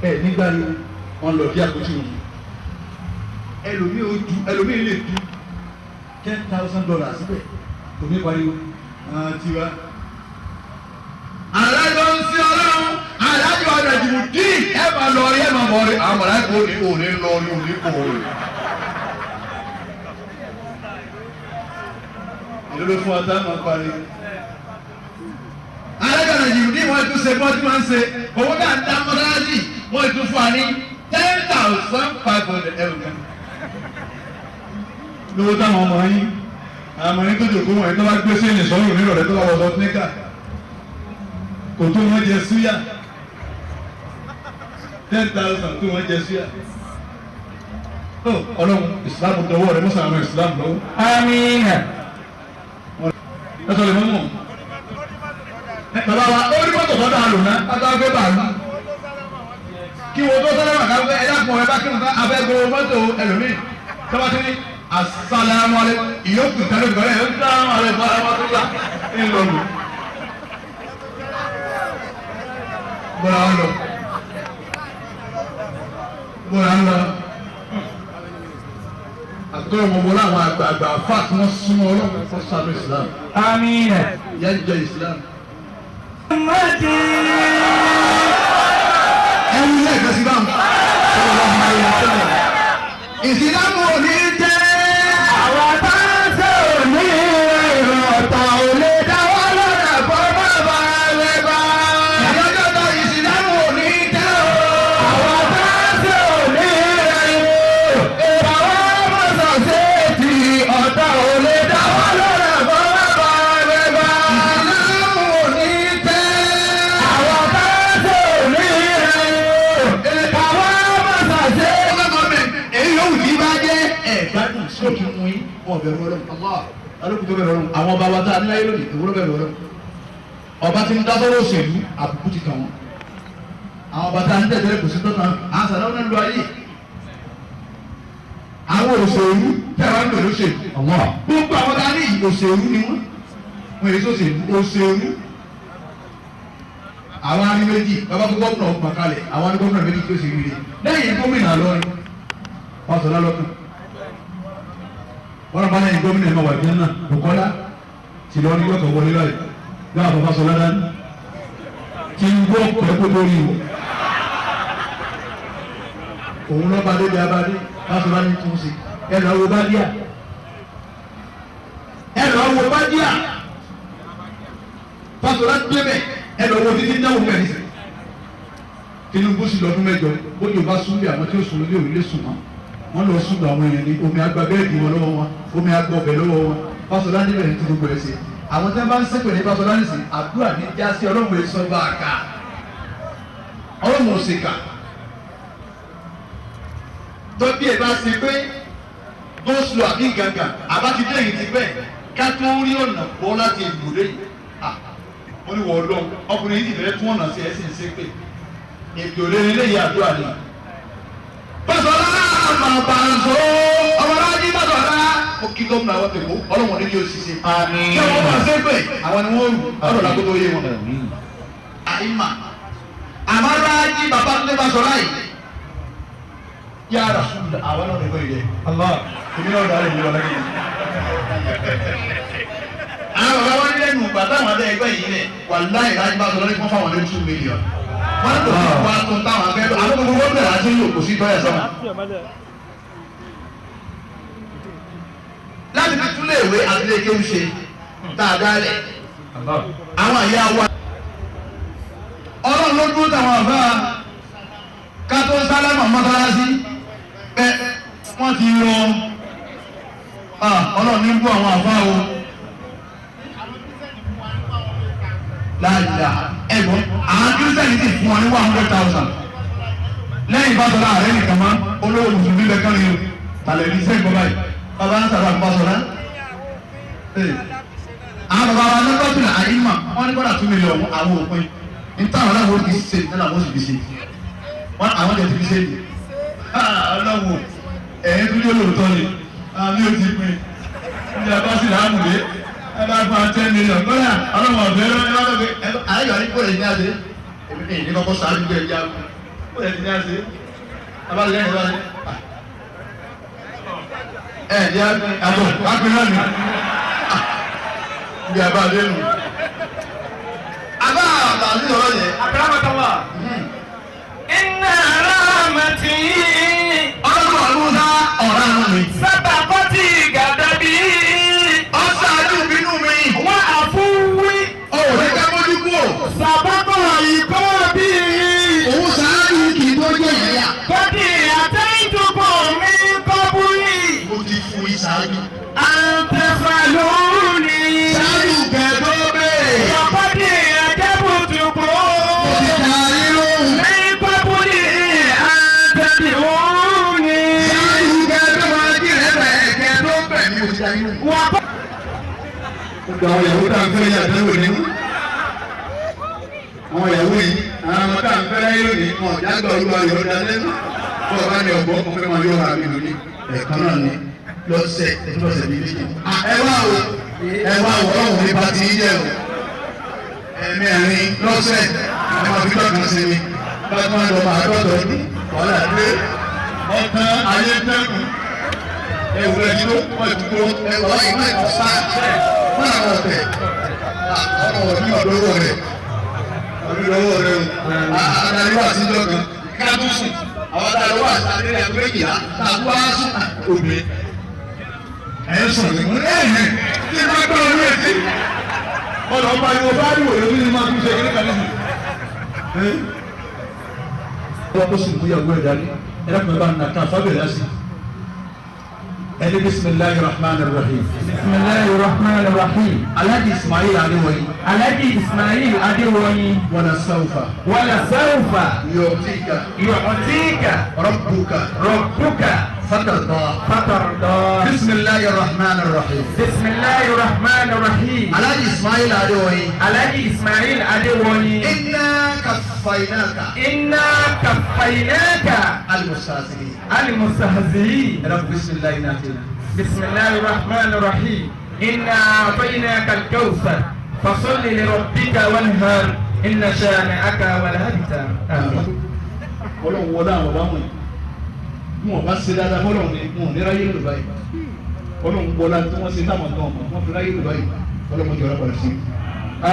Ẹ nígbà yìí wọ́n lọ bí àpótí òun. Ẹlòmíì ó ju ẹlòmíì lè du $10,000 síbẹ̀ kò ní pariwo tiwa. Alájọ ń sí Ọlọ́run alájọ ọ̀dàjùmù dí ẹ máa lọ rí ẹ máa mọ̀ rí àwọn mọ̀láìkò ní òní lọ ní òní kò rí. Èló ló fún wa tá a máa parí. Alájọ ọ̀dàjùmù dí wọ́n tún ṣe bí wọ́n ti máa ń ṣe owó náà ń dá mọ́tàlásì wọ́n tún fún wa ní 10,500 ẹ̀rù kan. Lówó táwọn ọmọ yín àwọn ọmọ yín tó jòkó wọ̀nyí tó bá gbé sí ìrìn sọ́rùn nírọ̀lẹ́ tó bá wọ sọ níkà kò tó wọ́n jẹ súyà 10,000 tó wọ́n jẹ súyà. Ọlọ́run ìsìlámù dọwọ́ rẹ mọ́sàn-án àwọn ìsìlámù lọ́wọ́. Àmín. Ẹ sọ lè mọ́ mọ́. Bàbá wa ó ní mọ́tò tó dáa lò ná pátá gbé bàálù. Kí wo tó sálámà ká gbé ẹ̀yà kùn ẹ̀ bá kí nǹkan abẹ́ gbowó mọ́tò ẹlòmíì. Sábà tí ní asalamu aleykum ìyókù ìtàlẹ́ ìgbàlẹ̀ yóò sálámù aleykum aramatola ńlọrọ. Bọ́lá ń lọ. Bọ́lá ń lọ. Àtúntò wọn wọlé àwọn àgbààgbà àfa tí wọ́n súnmọ́ Ọlọ́run fún sanu Islam. Àmín. Ìyá ń jẹ Islam. Ẹ̀rù ilé ẹ̀ka sí báwọn. Ìsìlámù ò ní jẹ́. Àwọn tá ń ṣe òní ìrọ̀tà ò lè dá wá lọ́nà kó má bá rẹ̀ bá. Ìyájọ́jọ́ ìsìlámù ò ní jẹ́ o. Àwọn tá ń ṣe òní ìrọ̀wọ́ mọ̀sán ṣe ti ọ̀tá ò lè dá wá lọ́nà kó má bá rẹ̀ bá. Ìsìlámù ò ní jẹ́. Àwọn tá ń ṣe òní ìrọ̀wọ́ mọ̀sán ṣe. Èyí yóò wù kí bá jẹ́ ẹ̀gbádùn sókè mú yín wọn bẹ̀rù Ọlọ́run. Alókùn tó bẹ̀rù Ọlọ́run. Àwọn ọba wa tá a ní láyé lónìí ìwúrọ̀ bẹ̀rù Ọlọ́run. Ọba ti ń dá sọ́rọ̀ òṣèlú àbùkù ti kàn wọ́n. Àwọn ọba tá a ní tẹ̀tẹ̀rẹ̀ kò sí tọ́ta àwọn sàdáwọ́ náà ń lo ayé. Àwọn òṣèlú tẹ̀wá ń lò lóṣèlú. Gbogbo àwọn tá a ní òṣèlú ni wọ́n. Wọ́n èyí sòṣèlú òṣèlú. Àwọn arí méjì bàbá tó gómìnà ọgbọ̀n kalẹ̀ àwọn arí gómìnà méjì tó ṣe rí rè lẹ́yìn gómìnà lọ́rin wọ́n sọ lálọ́kàn wọ́n bá lẹ́yìn gómìnà ẹ̀ma wà jẹ́ náà Bùkọ́lá tí lọ́ọ́ ní yọ̀tọ̀ wọlé báyìí yóò bàbá sọ ládàá ní tí ń gbọ́ pẹ́ kó lórí o òun lọ́ba débi abadé báṣọ bá ní tún sí ẹ lọ́ọ́ wo bá díà ẹ lọ́ọ́ wo bá díà báṣọ bá débẹ̀ ẹ lọ́ọ́ wo títí dáhùn mẹ́rin sẹ́ Tinubu sì lọ́dún mẹ́jọ bójú bá sún bí àwọn tí ó sùn lórí òrùlé sùn mọ́ wọ́n lọ sún àwọn èèyàn ní omi agba bẹ́ẹ̀dì wọn lọ́wọ́ wọn omi agba ọbẹ̀ lọ́wọ́ wọn Fáṣọlá níbẹ̀ ní Tinubu rẹ̀ ṣe àwọn tí wọ́n bá ń ṣépè ní Fáṣọlá nìsín àdúrà ní jásí Ọlọ́run èso bá a kà Ọlọ́run ò sì kà tọ́bí ẹ̀ bá ṣe pé tó sùn àbí gàngàn àbá ti dé èyí ti bẹ́ẹ̀ ká tó rí ọ̀nà bọ́ láti ìbùdó yìí wọ́n ní wọ́n lọ ọkùnrin yìí ti fẹ́ tún ọ̀nà sí ẹ̀ sì ń ṣépè ètò ìlérí eléyìí àdúrà ni. Fáṣọlá bàbá nso ọmọlájí Fáṣọlá ó kí gómìnà àwọn tèkó ọlọ́wọ́n ní kí o ṣiṣẹ́. Àmín. Kí wọ́n máa ṣe pé àwọn ni wọ́n rù ọ̀rọ̀ làkótó yé wọn. Àyìnmá àmàlájí bàbá tó Fáṣọlá yìí yára sùn àwọn náà nìkan yìí dẹ. Èmi náà dára ìlú ọlọ́gẹ́ yìí. Àwọn bàbá wọn lẹ́nu bàtà àwọn adé ẹgbẹ́ yìí lẹ̀ wàláhì láti Fáṣọlá ní kí wọ́n fáwọn ní 2 million. Wọ́n lò ó wá tó táwọn abẹ́rẹ́ àwọn gbogbo wọn bẹ̀rẹ̀ àti yóò kò sí tọ́yà sọ́mà. Láti fi túlé ìwé àti ilé kéwú ṣe dáadáa lẹ̀. Àwọn àyà wa. Ọlọ́run ló dúró táwọn àbá ká tó sálámà mọ́sálásí bẹ́ẹ̀ wọ́n ti rọ Ọlọ́run ní bú àwọn àbá o. Láàyè ẹ̀gbọ́n àwọn kírísítẹ́nì ti fún wọn ní 100,000 lẹ́yìn Fáṣọlá ààrẹ nìkan mọ́ olówó mùsùlùmí lẹ́kàn ní o tàlẹ́ ní sẹ́yìn bọ́ báyìí bàbá ń sàrà Fáṣọlá. Àwọn bàbá wa lọ́dún àyínmà wọ́n ní kọ́dà 2 million àwọn òpin níta àwọn aláwọ̀ ti ṣe níta àwọn sì fi ṣe. Wọ́n àwọn jẹ̀ ti fi ṣe yìí. Ọlọ́run ẹ̀yin tó yóò lóòótọ́ ni àmì ò ti pin ní abá sì láàmú dé ẹ bá gba 10 million kọ́lá ọlọ́run ọ̀bẹ lọ́wọ́ àyọ̀ ní kò lè ní àṣẹ èmi ní ìní kọ́kọ́ sáré gbé ẹja kò lè ní àṣẹ abájọ lẹ́yìn ìwádìí ẹ ní àbọ̀ wákùn náà ní bí abá dé nù. Abá àbá ní ọ̀rọ̀ yẹn. Akramakallah. Inna rahmati. Ọlọ́run àlùmọ́sá ọ̀rá mi. Sabaqati gadabi. Ọ̀ṣáájú bínú mi. Wa afuwi. Òwe ká mójú kú o. Sabaqa iqabi. Òun ṣáájú kì í tó jẹ́ ìyá. Qad ataytukum min qabli. Mo ti fún yín ṣáájú. An taf'aluni. Ṣáájú kẹ̀ẹ́dọ́ bẹ́ẹ̀. Wa qad ajabtukum. Mo ti dá yín lóhùn. Min qabli an tad'uni. Ṣáájú kẹ̀ẹ́dọ́ máa jí rẹ̀ bẹ̀ẹ́ kẹ̀ẹ́dọ́ bẹ̀ ni mo ti dá yín lóhùn. Wa Gbogbo àwọn ìyàwó tá à ń fẹ́ yà dánwò ní. Àwọn ìyàwó yìí, àwọn ọmọ tá à ń fẹ́ láyé lónìí, wọn ò jágbá olúwa yọ̀ ọ́ dalẹ́. Bọ́ọ̀ bá ní ọ̀gbọ́n kan fẹ́ máa yọ ọ̀rọ̀ àmì lónìí. Ẹ̀kan náà ni lọ́sẹ̀ lọ́sẹ̀ bíi méjì. Ẹ wá o, ẹ wá o, ọlọ́run ní pati yín jẹ́ o. Ẹ̀mẹ́rin lọ́sẹ̀, ẹ máa fi tọ́kan sí mi. Bá a máa lọ máa dọ́dọ̀ ọdún, wàhálà dé. Ọ̀tán ayé tẹ́kùn ẹ̀wù ẹni tó pọ̀ ìdúró. Ẹ wà láyé máa ń sá máa wọ̀ tẹ̀. Ọ̀rọ̀ ọ̀dún ọ̀dọ́wọ̀ rẹ̀. Ọ̀dún ọ̀dọ́wọ̀ rẹ̀ o. Adarí wà sí ìjọ kan. Ká tún sùn. Àwọn adarí wà sí adarí ẹ̀kọ́ méjìlá. Tàbí wá sùn. Obìnrin. Ẹ̀ ń sọ̀rọ̀ ìmú ẹ̀hìn tí bá gbọ́ orí etí. Ọ̀nà ọba yóò bá rí òye ní máa tún ṣe kí nípa nísìnyí. Wọ́n kó sì mú ìyàwó ẹ̀ dání. Ẹ dákun ẹ bá nà ká fábẹ́rẹ́ á sí. Ẹni bisimilahi rahman rahim. Bismillahi rahman rahim. Alhaji Ismail Adewoyin. Alhaji Ismail Adewoyin. Wala sawfa. Wala sawfa. Yu'tika. Yu'tika. Rabbuka. Rabbuka. Fatarda. Fatarda. Bisimilahi rahman rahim. Bismillahi rahman rahim. Alhaji Ismail Adewoyin. Alhaji Ismail Adewoyin. Inna kaffaynaka. Inna kaffaynaka. Al-mustahzi'in. Al-mustahzi'in. Bisimilahi nàtìlá. Bismillahi rahman rahim. Inna a'taynaka al-kawthar. Fasalli li rabbika wanhar. Inna shani'aka wal abtar. Àmín. Ọlọ́run wọlé àwọn ọba wọn yìí. Bí wọn bá ṣe dáadáa fọlọ́run ni wọn ò ní ráyè lò báyìí. Ọlọ́run wọlé tí wọ́n ṣe táwọn gan ọmọ wọn fi ráyè lò báyìí. Ọlọ́run jọra padà sí.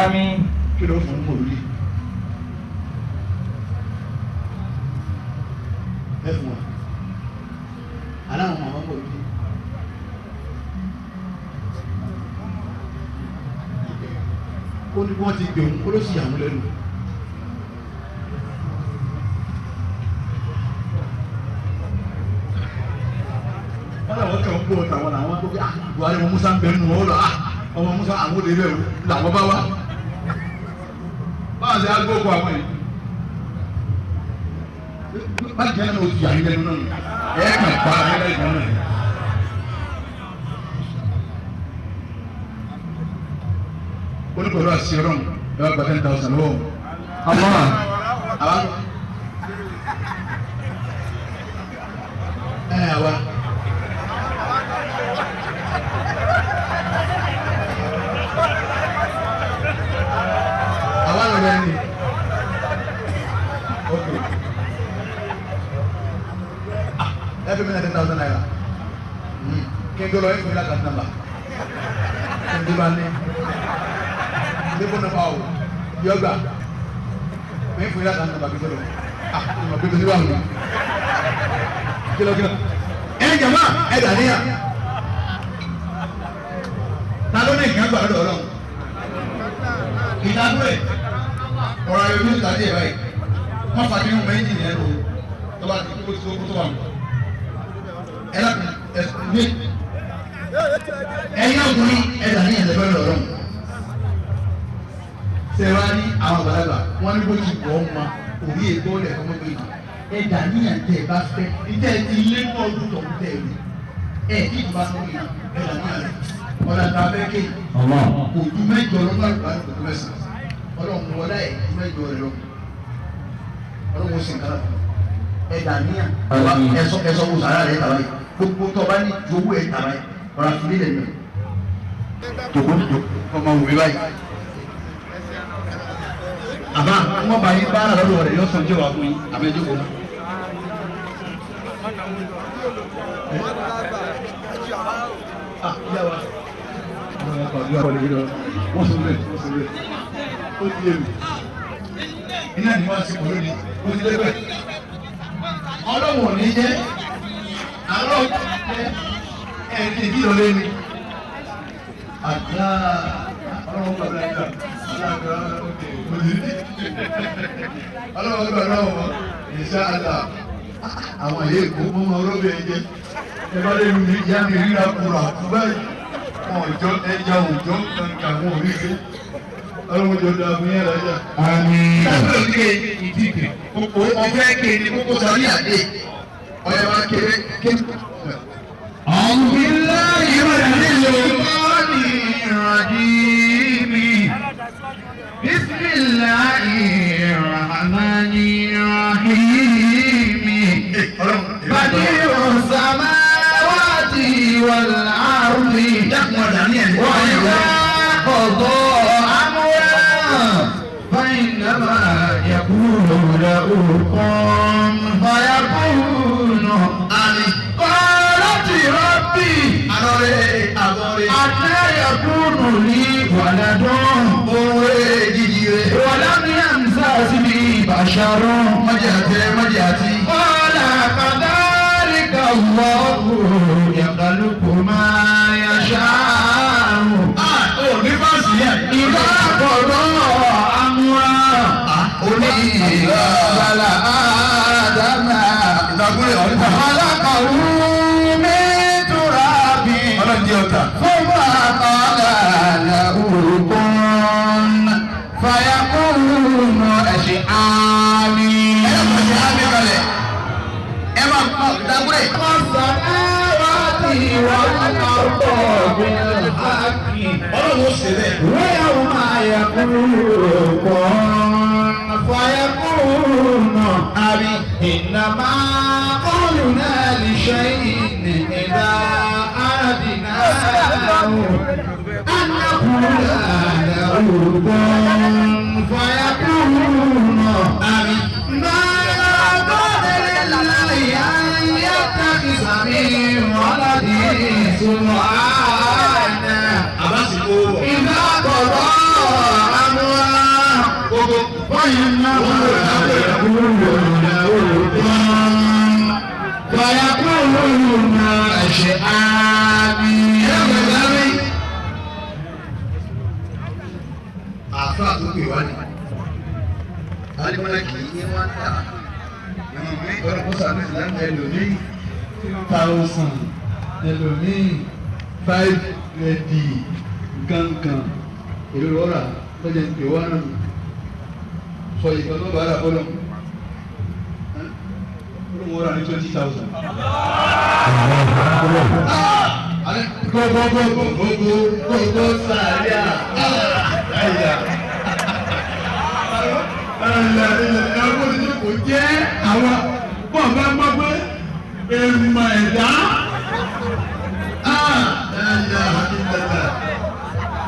Àmín. Kí ló fún mòlúdi? Ẹ fún wa. Aláwọn ọmọ mòlúdi. Ó ní wọ́n ti gbẹ̀hún kó ló sì yà wọ́n lẹ́nu. Wọ́n làwọn kàn ń gbọ́ tàwọn làwọn tó gbé Buhari ọmọ Musa ń bẹ nù ọ́ lọ ọmọ Musa àwọn olè rẹ̀ làwọn bá wá. Báwo ṣe á gbókò àwọn yìí? Má jẹ́ náà o ti yà ń lẹ́nu náà. Ẹ kàn pa ẹ lẹ́nu náà. Olùkọ́lù àṣírọ̀n ẹ wá gba 10,000 lọ́wọ́. Allah. Àwa ẹ àwa. Àwa lọ bẹ́ẹ̀ ni. Ok. Ẹ fi mi na 10,000 naira. Kí n tó lọ ẹ fún mi láti nàmbà. Kí n tó bá ní. Ní fún nàmbà o, yọ gbà. Mi fún yín láti nàmbà kí n tó lọ. Ah, ìmọ̀ pé kò sí wà lọ. Kí ló kí ló. Ẹ jàmbá ẹ dà níyà. Ta ló ní ìgbà gbàdọ̀ ọlọ́run? Ìdádúró ẹ̀ ọ̀rọ̀ ayọ̀ ní ìtàdí ẹ̀ báyìí. Wọ́n fà kí wọ́n méjì ní ẹ̀rọ tó bá ti kó tó kó tó wà mọ́. Ẹ lákùn ẹ ní ẹ̀yin ọkùnrin ẹ dà níyà lẹ́fẹ̀ẹ́ lọ́rọ̀. Ṣé wàá ní àwọn àgbàlagbà wọ́n ní bó ti wọ̀ ọ́ ma òrí ègbó lẹ̀ fọmọ gbé yìí. Ẹ dà níyà tẹ̀ ẹ bá fẹ́ ìtẹ́ ẹ ti lé mọ́ ọdún tó ń tẹ̀ ẹ ẹ kí ìgbà tó yìí ẹ dà níyà rẹ̀ ọ̀dà tá a fẹ́ ké kò ju mẹ́jọ lọ́gbà lùbá kò ju mẹ́sàn-án ọlọ́run wọlé ẹ̀ ju mẹ́jọ rẹ̀ lọ ọlọ́run ó sì ń kára fún un. Ẹ̀dà níyà ẹ̀sọ́ wo sàrà rẹ̀ tàbáyé gbogbo tó bá ní jowó ẹ̀ tàbáyé ọ̀rọ̀ àfilẹ̀ lẹ́nu jòkó ọmọ wùmí báyìí. Àbá wọn bá yín bára lọ́dọ̀ rẹ̀ yóò sàn jẹ́ wà fún yín àbẹ́ jókòó náà. Wọ́n sọ bẹ́ẹ̀ wọ́n sọ bẹ́ẹ̀ ó ti yé mi. Iná ni wọ́n ti kọ̀ lónìí ó ti dé bẹ́ẹ̀. Ọlọ́run ò ní jẹ́ àlọ́ ẹ̀ ní ìdí ìlọlé ni. Àdá ọlọ́run gbàdúrà gbà ọlọ́run gbàdúrà wọn ìṣá àdá àwọn èyí kò mọ́ ọmọ ọlọ́bẹ̀ ẹ̀jẹ̀ ẹ bá lè mi ìyá mi ríra kúrò àkúbáyé wọn òjò ẹja òjò kankan wọn ò rí gbé ọlọ́run jọ da fún yàrá yà. Àmín. Sábà ké ìdíje kókó ọ̀fẹ́ ké ní kókó sáré àdé ọ̀yẹ́ máa kéré ké. أعوذ بالله من الشيطان الرجيم بسم الله الرحمن الرحيم بديع السماوات والأرض وإذا قضى أمرا فإنما يقول له كن فيكون قالت ربي أنى يكون لي ولد ولم يمسسني بشر قال كذلك الله يخلق ما يشاء إذا قضى أمرا قال آدم خلقه من تراب ثم قال له كن فيكون أشعالي السماوات والأرض بالحق ويوم يقول كن فيكون إنما قولنا لشيء إذا أردناه أن نقول له كن فيكون ما قال لله أن يتخذ من ولد سبحانه إذا قضى أمرا فإنما يقول له كن فيكون أشعابي. Àfa tó pè wá ní alimọ́lá kì í ní wọ́n tà ọ̀rọ̀ kó sàánú ìsìlámù ẹlòmíì 1,000 ẹlòmíì 5 gangan èlò lọ́ra lọ́jà ń pè wá náà sọ ìkan tó bára fọlọ́ olóhùn ọ̀rà ní 20,000. Gbogbogbogbogbogbogbò sàríà àyà ẹ̀rọ tí kò jẹ́ àwọn bọ́ọ̀ bá gbọ́ pé èèmọ̀ ẹ̀dá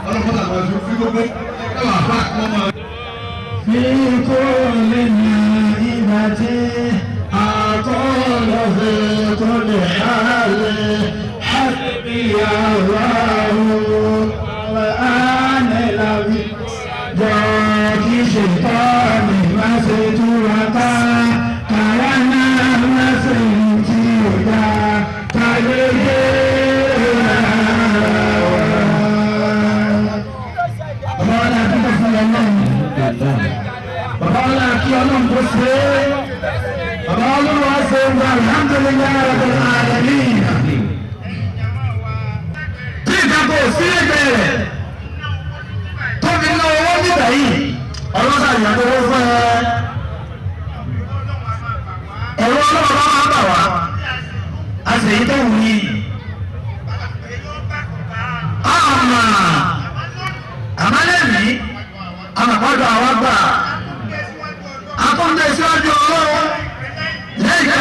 ọlọ́pàá àwọn ẹ̀fọ́ fi gbogbo ẹ̀wà fà kọ́ máa. في كل نائمة أقول في كل حال حسبي الله وأنا الذي جاك شيطان ما ستوتا كلنا ما سنتيدا Bàbá ọlá kí ọlọ́run kó ṣe é. Bàbá ọlọ́run wá ṣe é gba alhamdulillahi rabbil alamin. Tí ìdáko sí ẹgbẹ́ rẹ̀ tó fi ná owó nígbà yìí, ọlọ́sà ìyàtọ̀ owó fún ẹ. Ẹ̀rọ ọlọ́run bá máa bà wá. A sì yí tó wù yìí. Àmà àmàlẹ́mí àmàkọ́dọ̀ àwọn gbà. Akọ́ndé síwájú ọlọ́run lẹ́yìn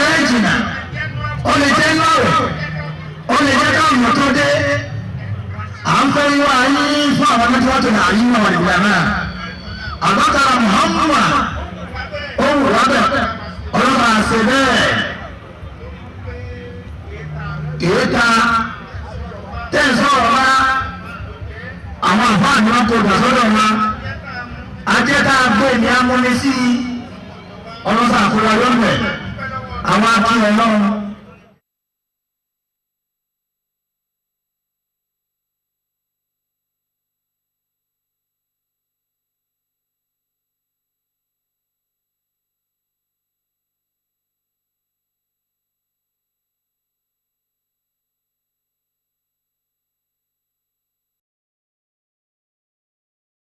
Islam tó dé, à ń fẹ́ wá yín fún àwọn mẹ́tíwátò ní àyín náà ìgbà náà. Àbákàrà Muhammad ó wù lábẹ́ ọlọ́mọ àṣẹ bẹ́ẹ̀. Ìyẹ́ta tẹ̀sán ọ̀la àwọn àfáà ni wọ́n kó gbà sọ́dọ̀ wọn. Ajẹ́ tá a gbé ní amúnisí ọlọ́sà àkúrà lọ́nà àwọn akíyàn ọlọ́run.